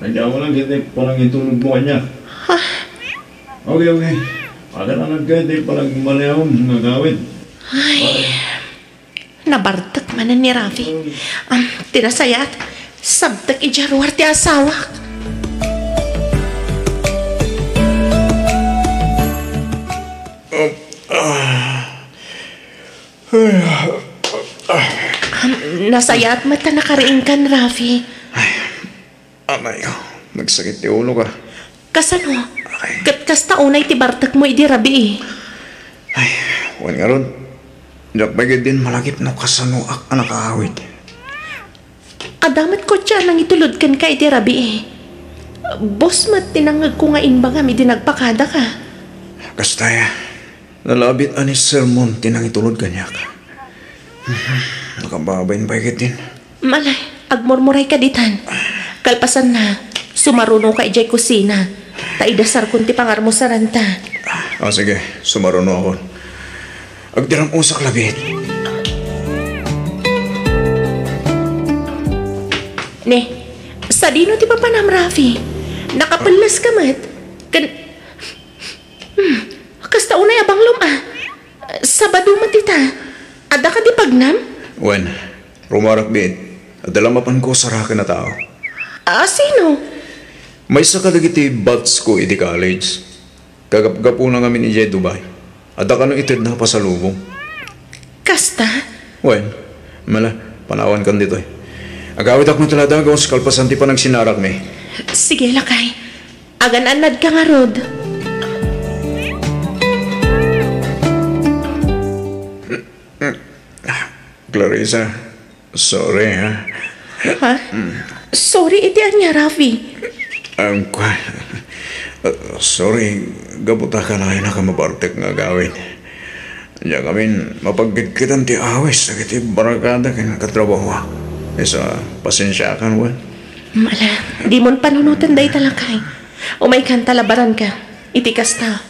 Nandiyan mo lang kita panangitulog mo kanya. Ha? Okay, okay. Ada na lang kayo, di palang maliaw nga gawin. Ay, nabartek manen ni Rafi. Am, ti nasayaat, sabtek idiay ruar ti asawak. Am, nasayaat met ta nakariingkan, Rafi. Anay, nagsakit ti ulo ka. Kasano? Ay. Ket kasta unay ti bartekmo idi rabii. Ay, wen ngarud, diak pay ketdin malagip no kasanoak a nakaawid. Adda met kotse a nangitulod kenka idi rabii. Boss met ti nangngegko nga imbagam idi nagpakadaka. Kasta, nalabit a ni sermon ti nangitulod kaniak. Nakababain pay ketdin. Malay, agmurmurayka ditan. Kalpasanna, sumarunoka idiay kusina. Ta idasarkon ti pangarmusaranta. O, sige, sumarunokon. Agdiram-usak labiit. Ne, sadino ti papanam, Rafi? Nakapelleska met. Ken, hmm, kasta unay a banglom a. Sabado met ita. Adda kadi pagnam? Wen, rumarak biit. Adda la mapanko saraken a tao. A, sino? Maysa kadagiti batch ko iti college. Kagapgapuna ngamin idiay Dubai. Adda kano itedna a pasalubong. Kasta? Wen, mala, panawankan ditoy. Agawidak met la dagus kalpasan ti panagsinarakmi. Sige, lakay. Agan-annadka ngarud. Clarissa, sorry, ha? Ha? Sorry iti ania, Rafi? Ang kwa-, sorry, gapu ta kanayon a mabartek nga agawid. Diak amin mapagkitkitan ti awis dagiti barkada ken katrabahoak. Isu a, pasensiakan, wen. Mala, dimon panunoten dayta, lakay. Umaykan ta labaranka. Iti kasta,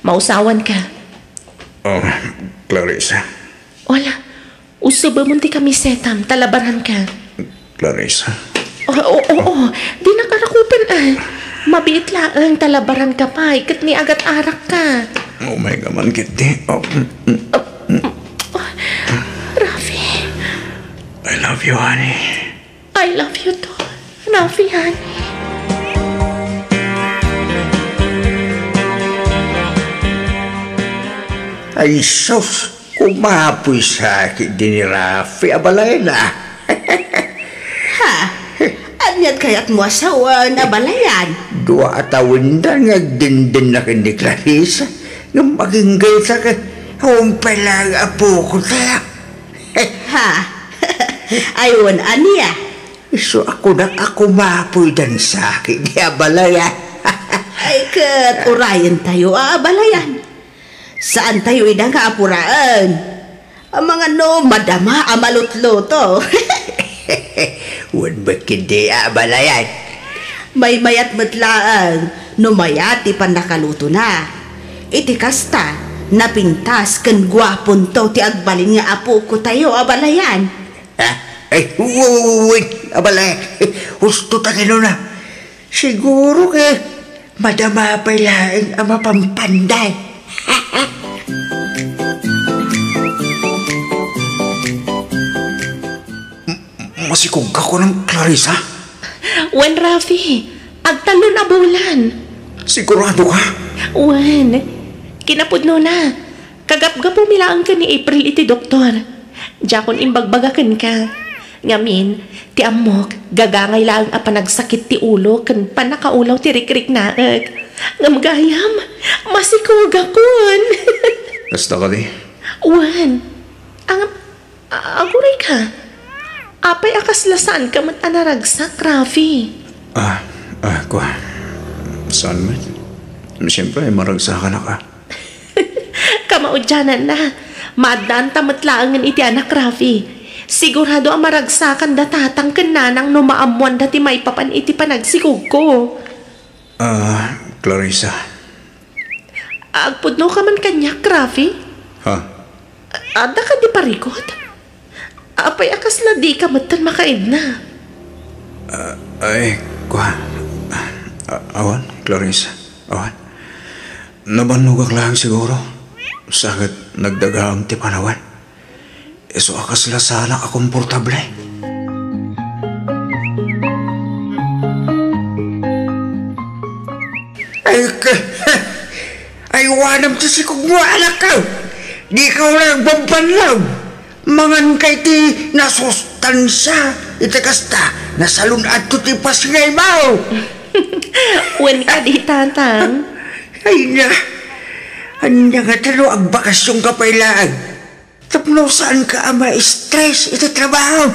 mausawanka. Oh, Clarissa. Wala. Usubemon ti kamisetam, ta labaranka. Clarissa. O, o, o, o. Dinak arakupen, a. Mabiit laeng, ta labaranka pay, ket ni agat-arakka. Umayka man ketdi. O, mm, mm. O, Rafi. I love you, honey. I love you too, Rafi, honey. Ay, sus! Kumapoy sakit di ni Rafi, abalayan, a. Ha? Aniat kayatmo a sawen, abalayan? Dua a tawendan nga agdendennaka ken ni Clarissa. Ngem agingga ita ket umpay laeng a pukotaya. Ha? Ay, wen, ania? Isu a kunak a kumapoydan sakit di abalayan. Ay, ket urayentayo a abalayan. Saantayo ida nga apuraen. Amangan no madama a malutluto. Wen met ketdi a abalayan. Maymayat met laeng no mayat ti pannakalutona. Iti kasta, napintas ken guaponto ti agbalin nga apokotayo, abalayan. Ha? Ay, wen, abalayan. Husto ta kinuna. Siguro ket madama pay laeng a mapampanday. Masikogka kunam, Clarissa? Wen, Rafi, agtallon a bulan. Sigurado ka? Wen, kinapudnona. Kagapgapumi laeng ken ni April iti doktor. Diakon imbagbaga kenka. Ngamin, ti ammok, gagangay laeng a panagsakit ti ulo ken pannakaulaw ti rikriknaek. Ngem gayam, masikogakon. Kasta kadi? Wen. Ang, a-, aguray ka. Apay a kasla saan ka met a naragsak, Rafi? Ah, ah, kua. Saan met? Siyempre, maragsakan ka. Kamaudiananna, maaddaan ta met laengen iti anak, Rafi. Sigurado a maragsakan da tatang ken nanang no maammoanda ti maipapan iti panagsikogko. Ah, Clarissa. Agpudno ka man kaniak, Rafi? Ha? Adda ka di parikut? Apay a kasla di ka metten makaidna? Ah, ay, kua. Ah, awan, Clarissa. Awan. Nabannogak lang siguro. Sa ket nagdagaem ti panawen. Isu a kasla saanak a komportable. Ay, k-, ay, wanam ti sikog mo, anak ko. Di ka wala nagbambanlaw. Mangan ka iti nasustansia. Iti kasta, nasalun-at ko ti pasngay mo. Wen ka di, Tatang. Ay na, ania nga tano agbakasyon ka pay laeng? Tapno saan ka a ma-stress iti trabaho.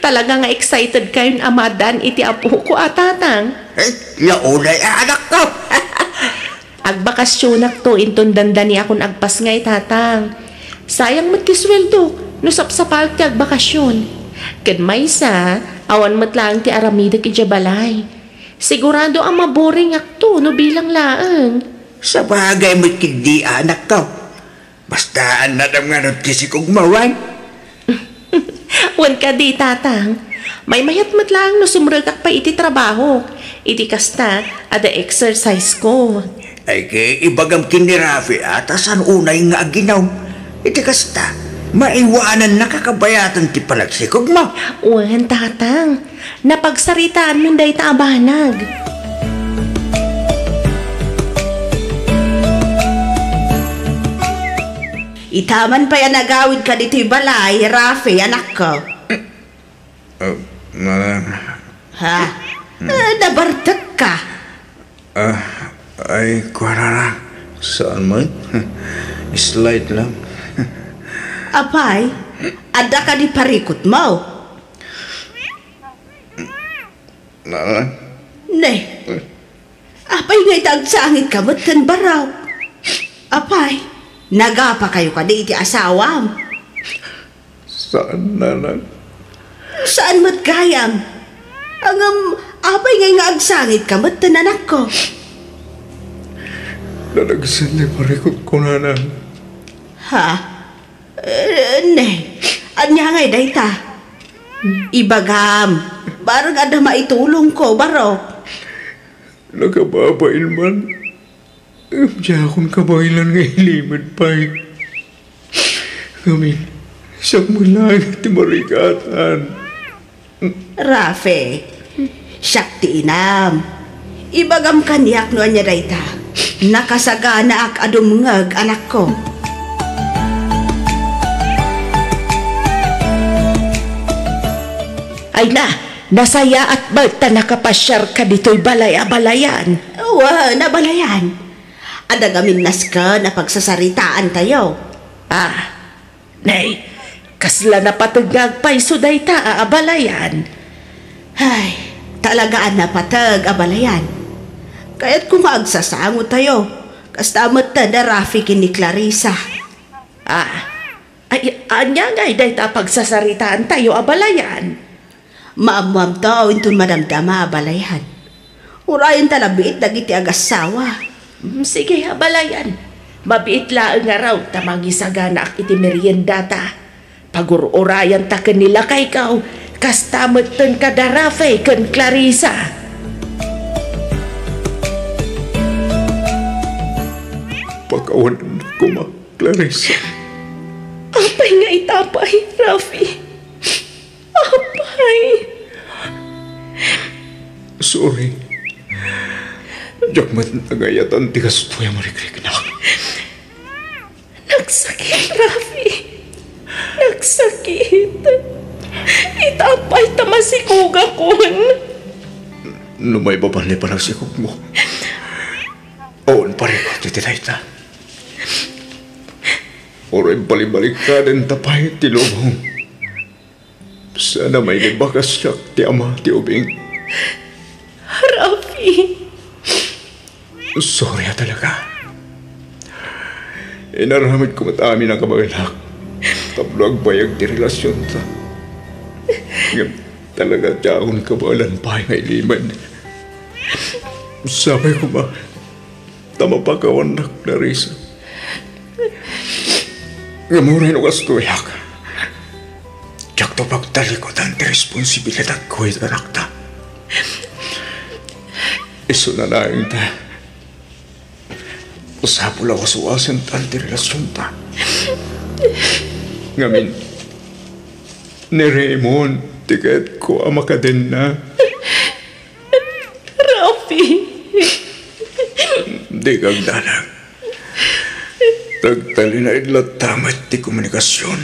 Talaga nga excited kayon a maaddaan iti apoko a tatang. Eh, launay a anak ko. Agbakasyonak to inton dandani akon agpasngay, tatang. Sayang met ti sueldo no sapsapaek ti agbakasyon. Ken maysa, awan met laeng ti aramidek idiay balay. Sigurado a maboringak to no bilang laeng. Sabagay met ketdi, anak ko. Basta, annadam ngarud ti sikog mo, wen? Wen kadi, tatang. Maymayat met laeng no sumrekak pay iti trabaho. Iti kasta, adda exercise ko. Ay, ket ibagam ken ni Rafi a ta saan unay nga aginom. Iti kasta, maiwanannaka kabayatan ti panagsikog mo. Wen, tatang. Napagsaritaanmin dayta a banag. Ita man pay a nagawidka ditoy balay, Rafi, anakko. Ah, manang. Ha? Hmm. Ah, nabartekka. Ah, ay, kuarara. Saan man? Slight lang. Apay, adda kadi parikutmo? Nanang? Ne. Apay nga ita agsangitka met ken barok? Apay, nagapakayo kadi iti asawam? Saan, nanang. Saan met gayam? Ngem, apay ngay nga agsangitka met ken anakko? Nadagsen ti parikutko, nanang. Ha? Eh, ne, ania ngay dayta? Ibagam, bareng adda maitulongko, barok. Nakababain man. Diakon kabaelan nga ilimed pay. Ngamin, siak met laeng ti marikatan. Rafe, siak ti inam. Ibagam kaniak no ania dayta. Nakasaganaak a dumngeg, anakko. Ay na, nasayaat met ta nakapasiarka ditoy balay a balayan. Wen, a balayan. Adda ngamin nasken a pagsasaritaantayo. Ah, Nay, kasla napateg nga agpayso dayta a abalayan. Ay, talaga a napateg a balayan. Kayatko nga agsasangotayo. Kasta met da Rafi ken ni Clarissa. Ah, ay, ania ngay dayta a pagsasaritaantayo a balayan? Maammoamto inton madamdama a balayan. Urayenta la biit dagiti agassawa. Mm, sige, a balayan. Mabiit laeng ngarud ta mangisaganaak iti meriendata. Pagur-urayanta ken ni lakayko, kasta metten kada Rafe ken Clarissa. Pakawanennak koma, Clarissa. Apay nga ita pay, Rafi? Apay. Sorry. Diak met nagayatan ti kastoy a marikriknak. Nagsakit, Rafi. Nagsakit. Ita pay ta masikogakon. No maipapan ni panagsikogmo, Parikot iti dayta. Uray balibalikkadenta pay ti lubong. Saan a mailibakas siak ti ama ti ubing. Rafi! Sorry a talaga. Inaramidko met amin a kabaelak tapno agbayag ti relasionta. Ngem talaga ti awan kabaelan pay nga ilimed. Sapay koma ta mapakawannak, Clarissa. Ngem uray no kastoyak, diakto pagtalikudan ti responsibilidadko iti anakta. Isuna laeng ta, masapul a waswasentan ti relasionta. Ngamin, ni Raymond ti kayatko a makadenna. Rafi! Dika agdanag. Nagtalinaed latta met ti komunikasion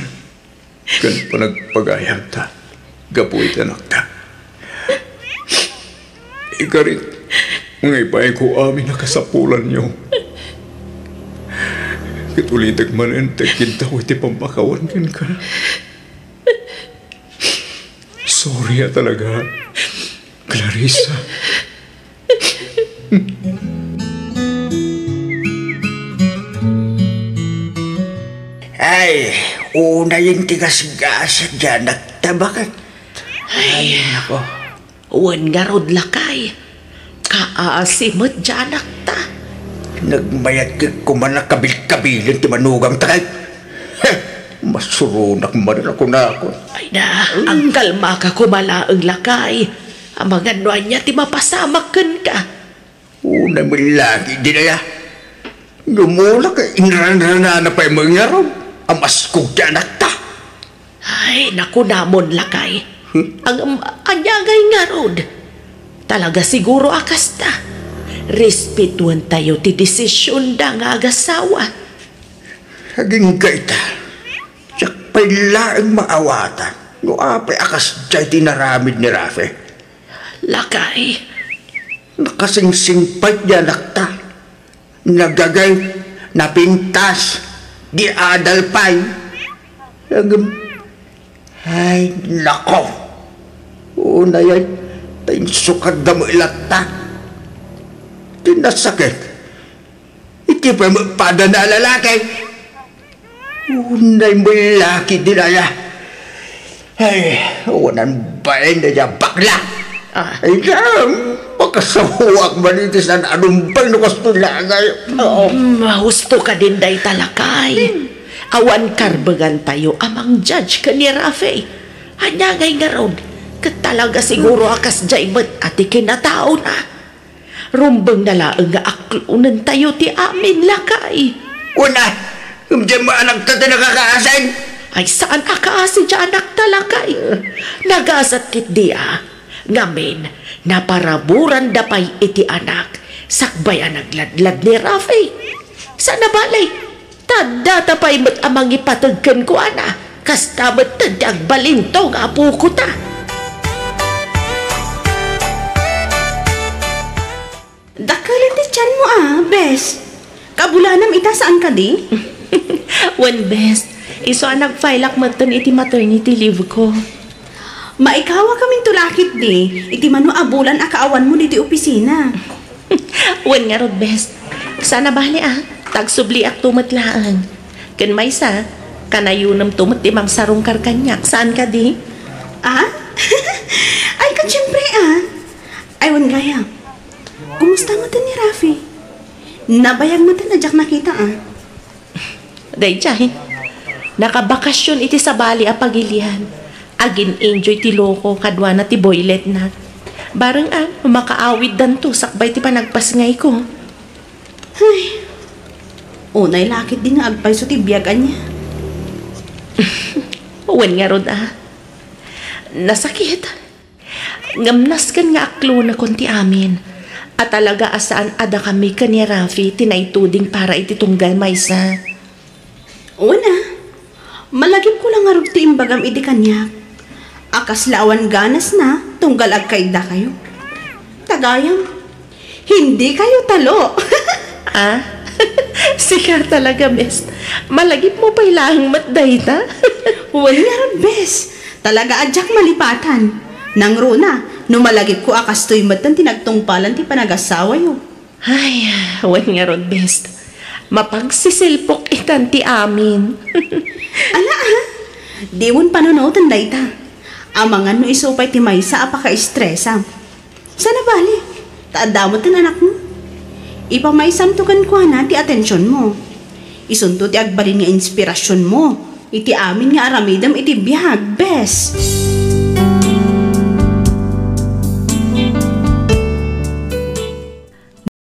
ken panagpagayamta gapu iti anakta. Ikarit nga ibaonko amin a kasapulanyo. Ket ulitek manen ti agkiddaw iti pammakawan kenka. Sorry a talaga, Clarissa. Ay, unayen ti gasgas, dianak ta bakit? Ay, nako. Wen ngarud, lakay. Kaasi met dianak ta. Nagmayat ket kuman a kabilkabilen ti manugangta kay. Heh, masuronak manen a kunakon. Ay na, agkalmaka koma laeng, lakay. Amangan no ania ti mapasamak kenka. Unay met la ketdin aya. Ngem unayen ket inranranana pay met ngarud a maskog ti anakta. Ay, nakunamon, lakay. Hmm? Ang, um, ania ngay ngarud? Talaga siguro a kasta. Respetuentayo ti desisionda nga agasawa. Agingga ita, diak pay laeng maawatan no apay a kasdiay ti inaramid ni Rafe. Lakay. Nakasingsing pay diay anakta. Nagagay, napintas, di adal pay. Ngem, ay, nako. Unayen, ta insukadda met latta. Ti nasakit, iti pay met padana a lalaki. Unay met la ketdin aya. Ay, awanan bain dayta a bakla. Ah. Ay, kam, makasaoak man iti saan a numbag no kastoy la ngay. Oo. Mm, husto kadin dayta, lakay. Hmm. Awan karbengantayo a mang-judge ken ni Rafe. Ania ngay ngarud? Ket talaga siguro a kasdiay met a ti kinataona. Rumbengna laeng nga aklonentayo ti amin, lakay. Wen a, ngem diay met anakta ti nakakaasin. Ay, saan a kaasi diay anakta, lakay. Nagasat ketdi a. Ngamin, naparaburanda pay iti anak, sakbay a nagladlad ni Rafe. Saan a bale, ta addata pay met a mangipateg kenkuana, kasta met ti agbalinto nga apokota. Dakkel ti tianmo a, bes. Kabulanam ita, saan kadi? Wen, bes. Isu a nag-fileak metten iti maternity leave ko. Maikawakaminto la ketdi iti mano a bulan a kaawanmo ditoy opisina. Wen ngarud, bes. Saan a bale a, ta agsubliakto met laeng. Ken maysa, kanayonemto met ti mangsarungkar kaniak, saan kadi? Ah? Ay, ket siempre a. Ay, wen gayam. Kumusta metten ni Rafi? Nabayag metten a diak nakita a. Daydiay, nakabakasyon iti sabali a pagilian. Agin-enjoy ti loko kaduana ti boyletna. Bareng a, makaawiddanto sakbay ti panagpasngayko. Ay, unay la ketdi nga agpayso ti biag ania. Wen ngarud a. Nasakit. Ngem nasken nga aklonekon ti amin a talaga a saan a dakami ken ni Rafi ti naituding para iti tunggal maysa. Wen a, malagipko la ngarud ti imbagam idi kaniak a kasla awan ganasna tunggal agkaiddakayo. Ta gayam, hindi kayo talo. Ah? Sika talaga, bes. Malagipmo pay laeng met dayta? Wen ngarud, bes. Talaga a diak malipatan. Nangruna, no malagipko a kastoy metten ti nagtungpalan ti panagasawayo. Ay, wen ngarud, bes. Mapagsisilpok itan ti amin. Ala, ah? Diwen panunoten dayta. Amangan no isu pay ti maysa a pakaestresam. Saan a bali, ta adda met ti anakmo. Ipamaysam to kenkuana ti atensionmo. Isunto ti agbalin nga inspirasionmo iti amin nga aramidem iti biag, bes.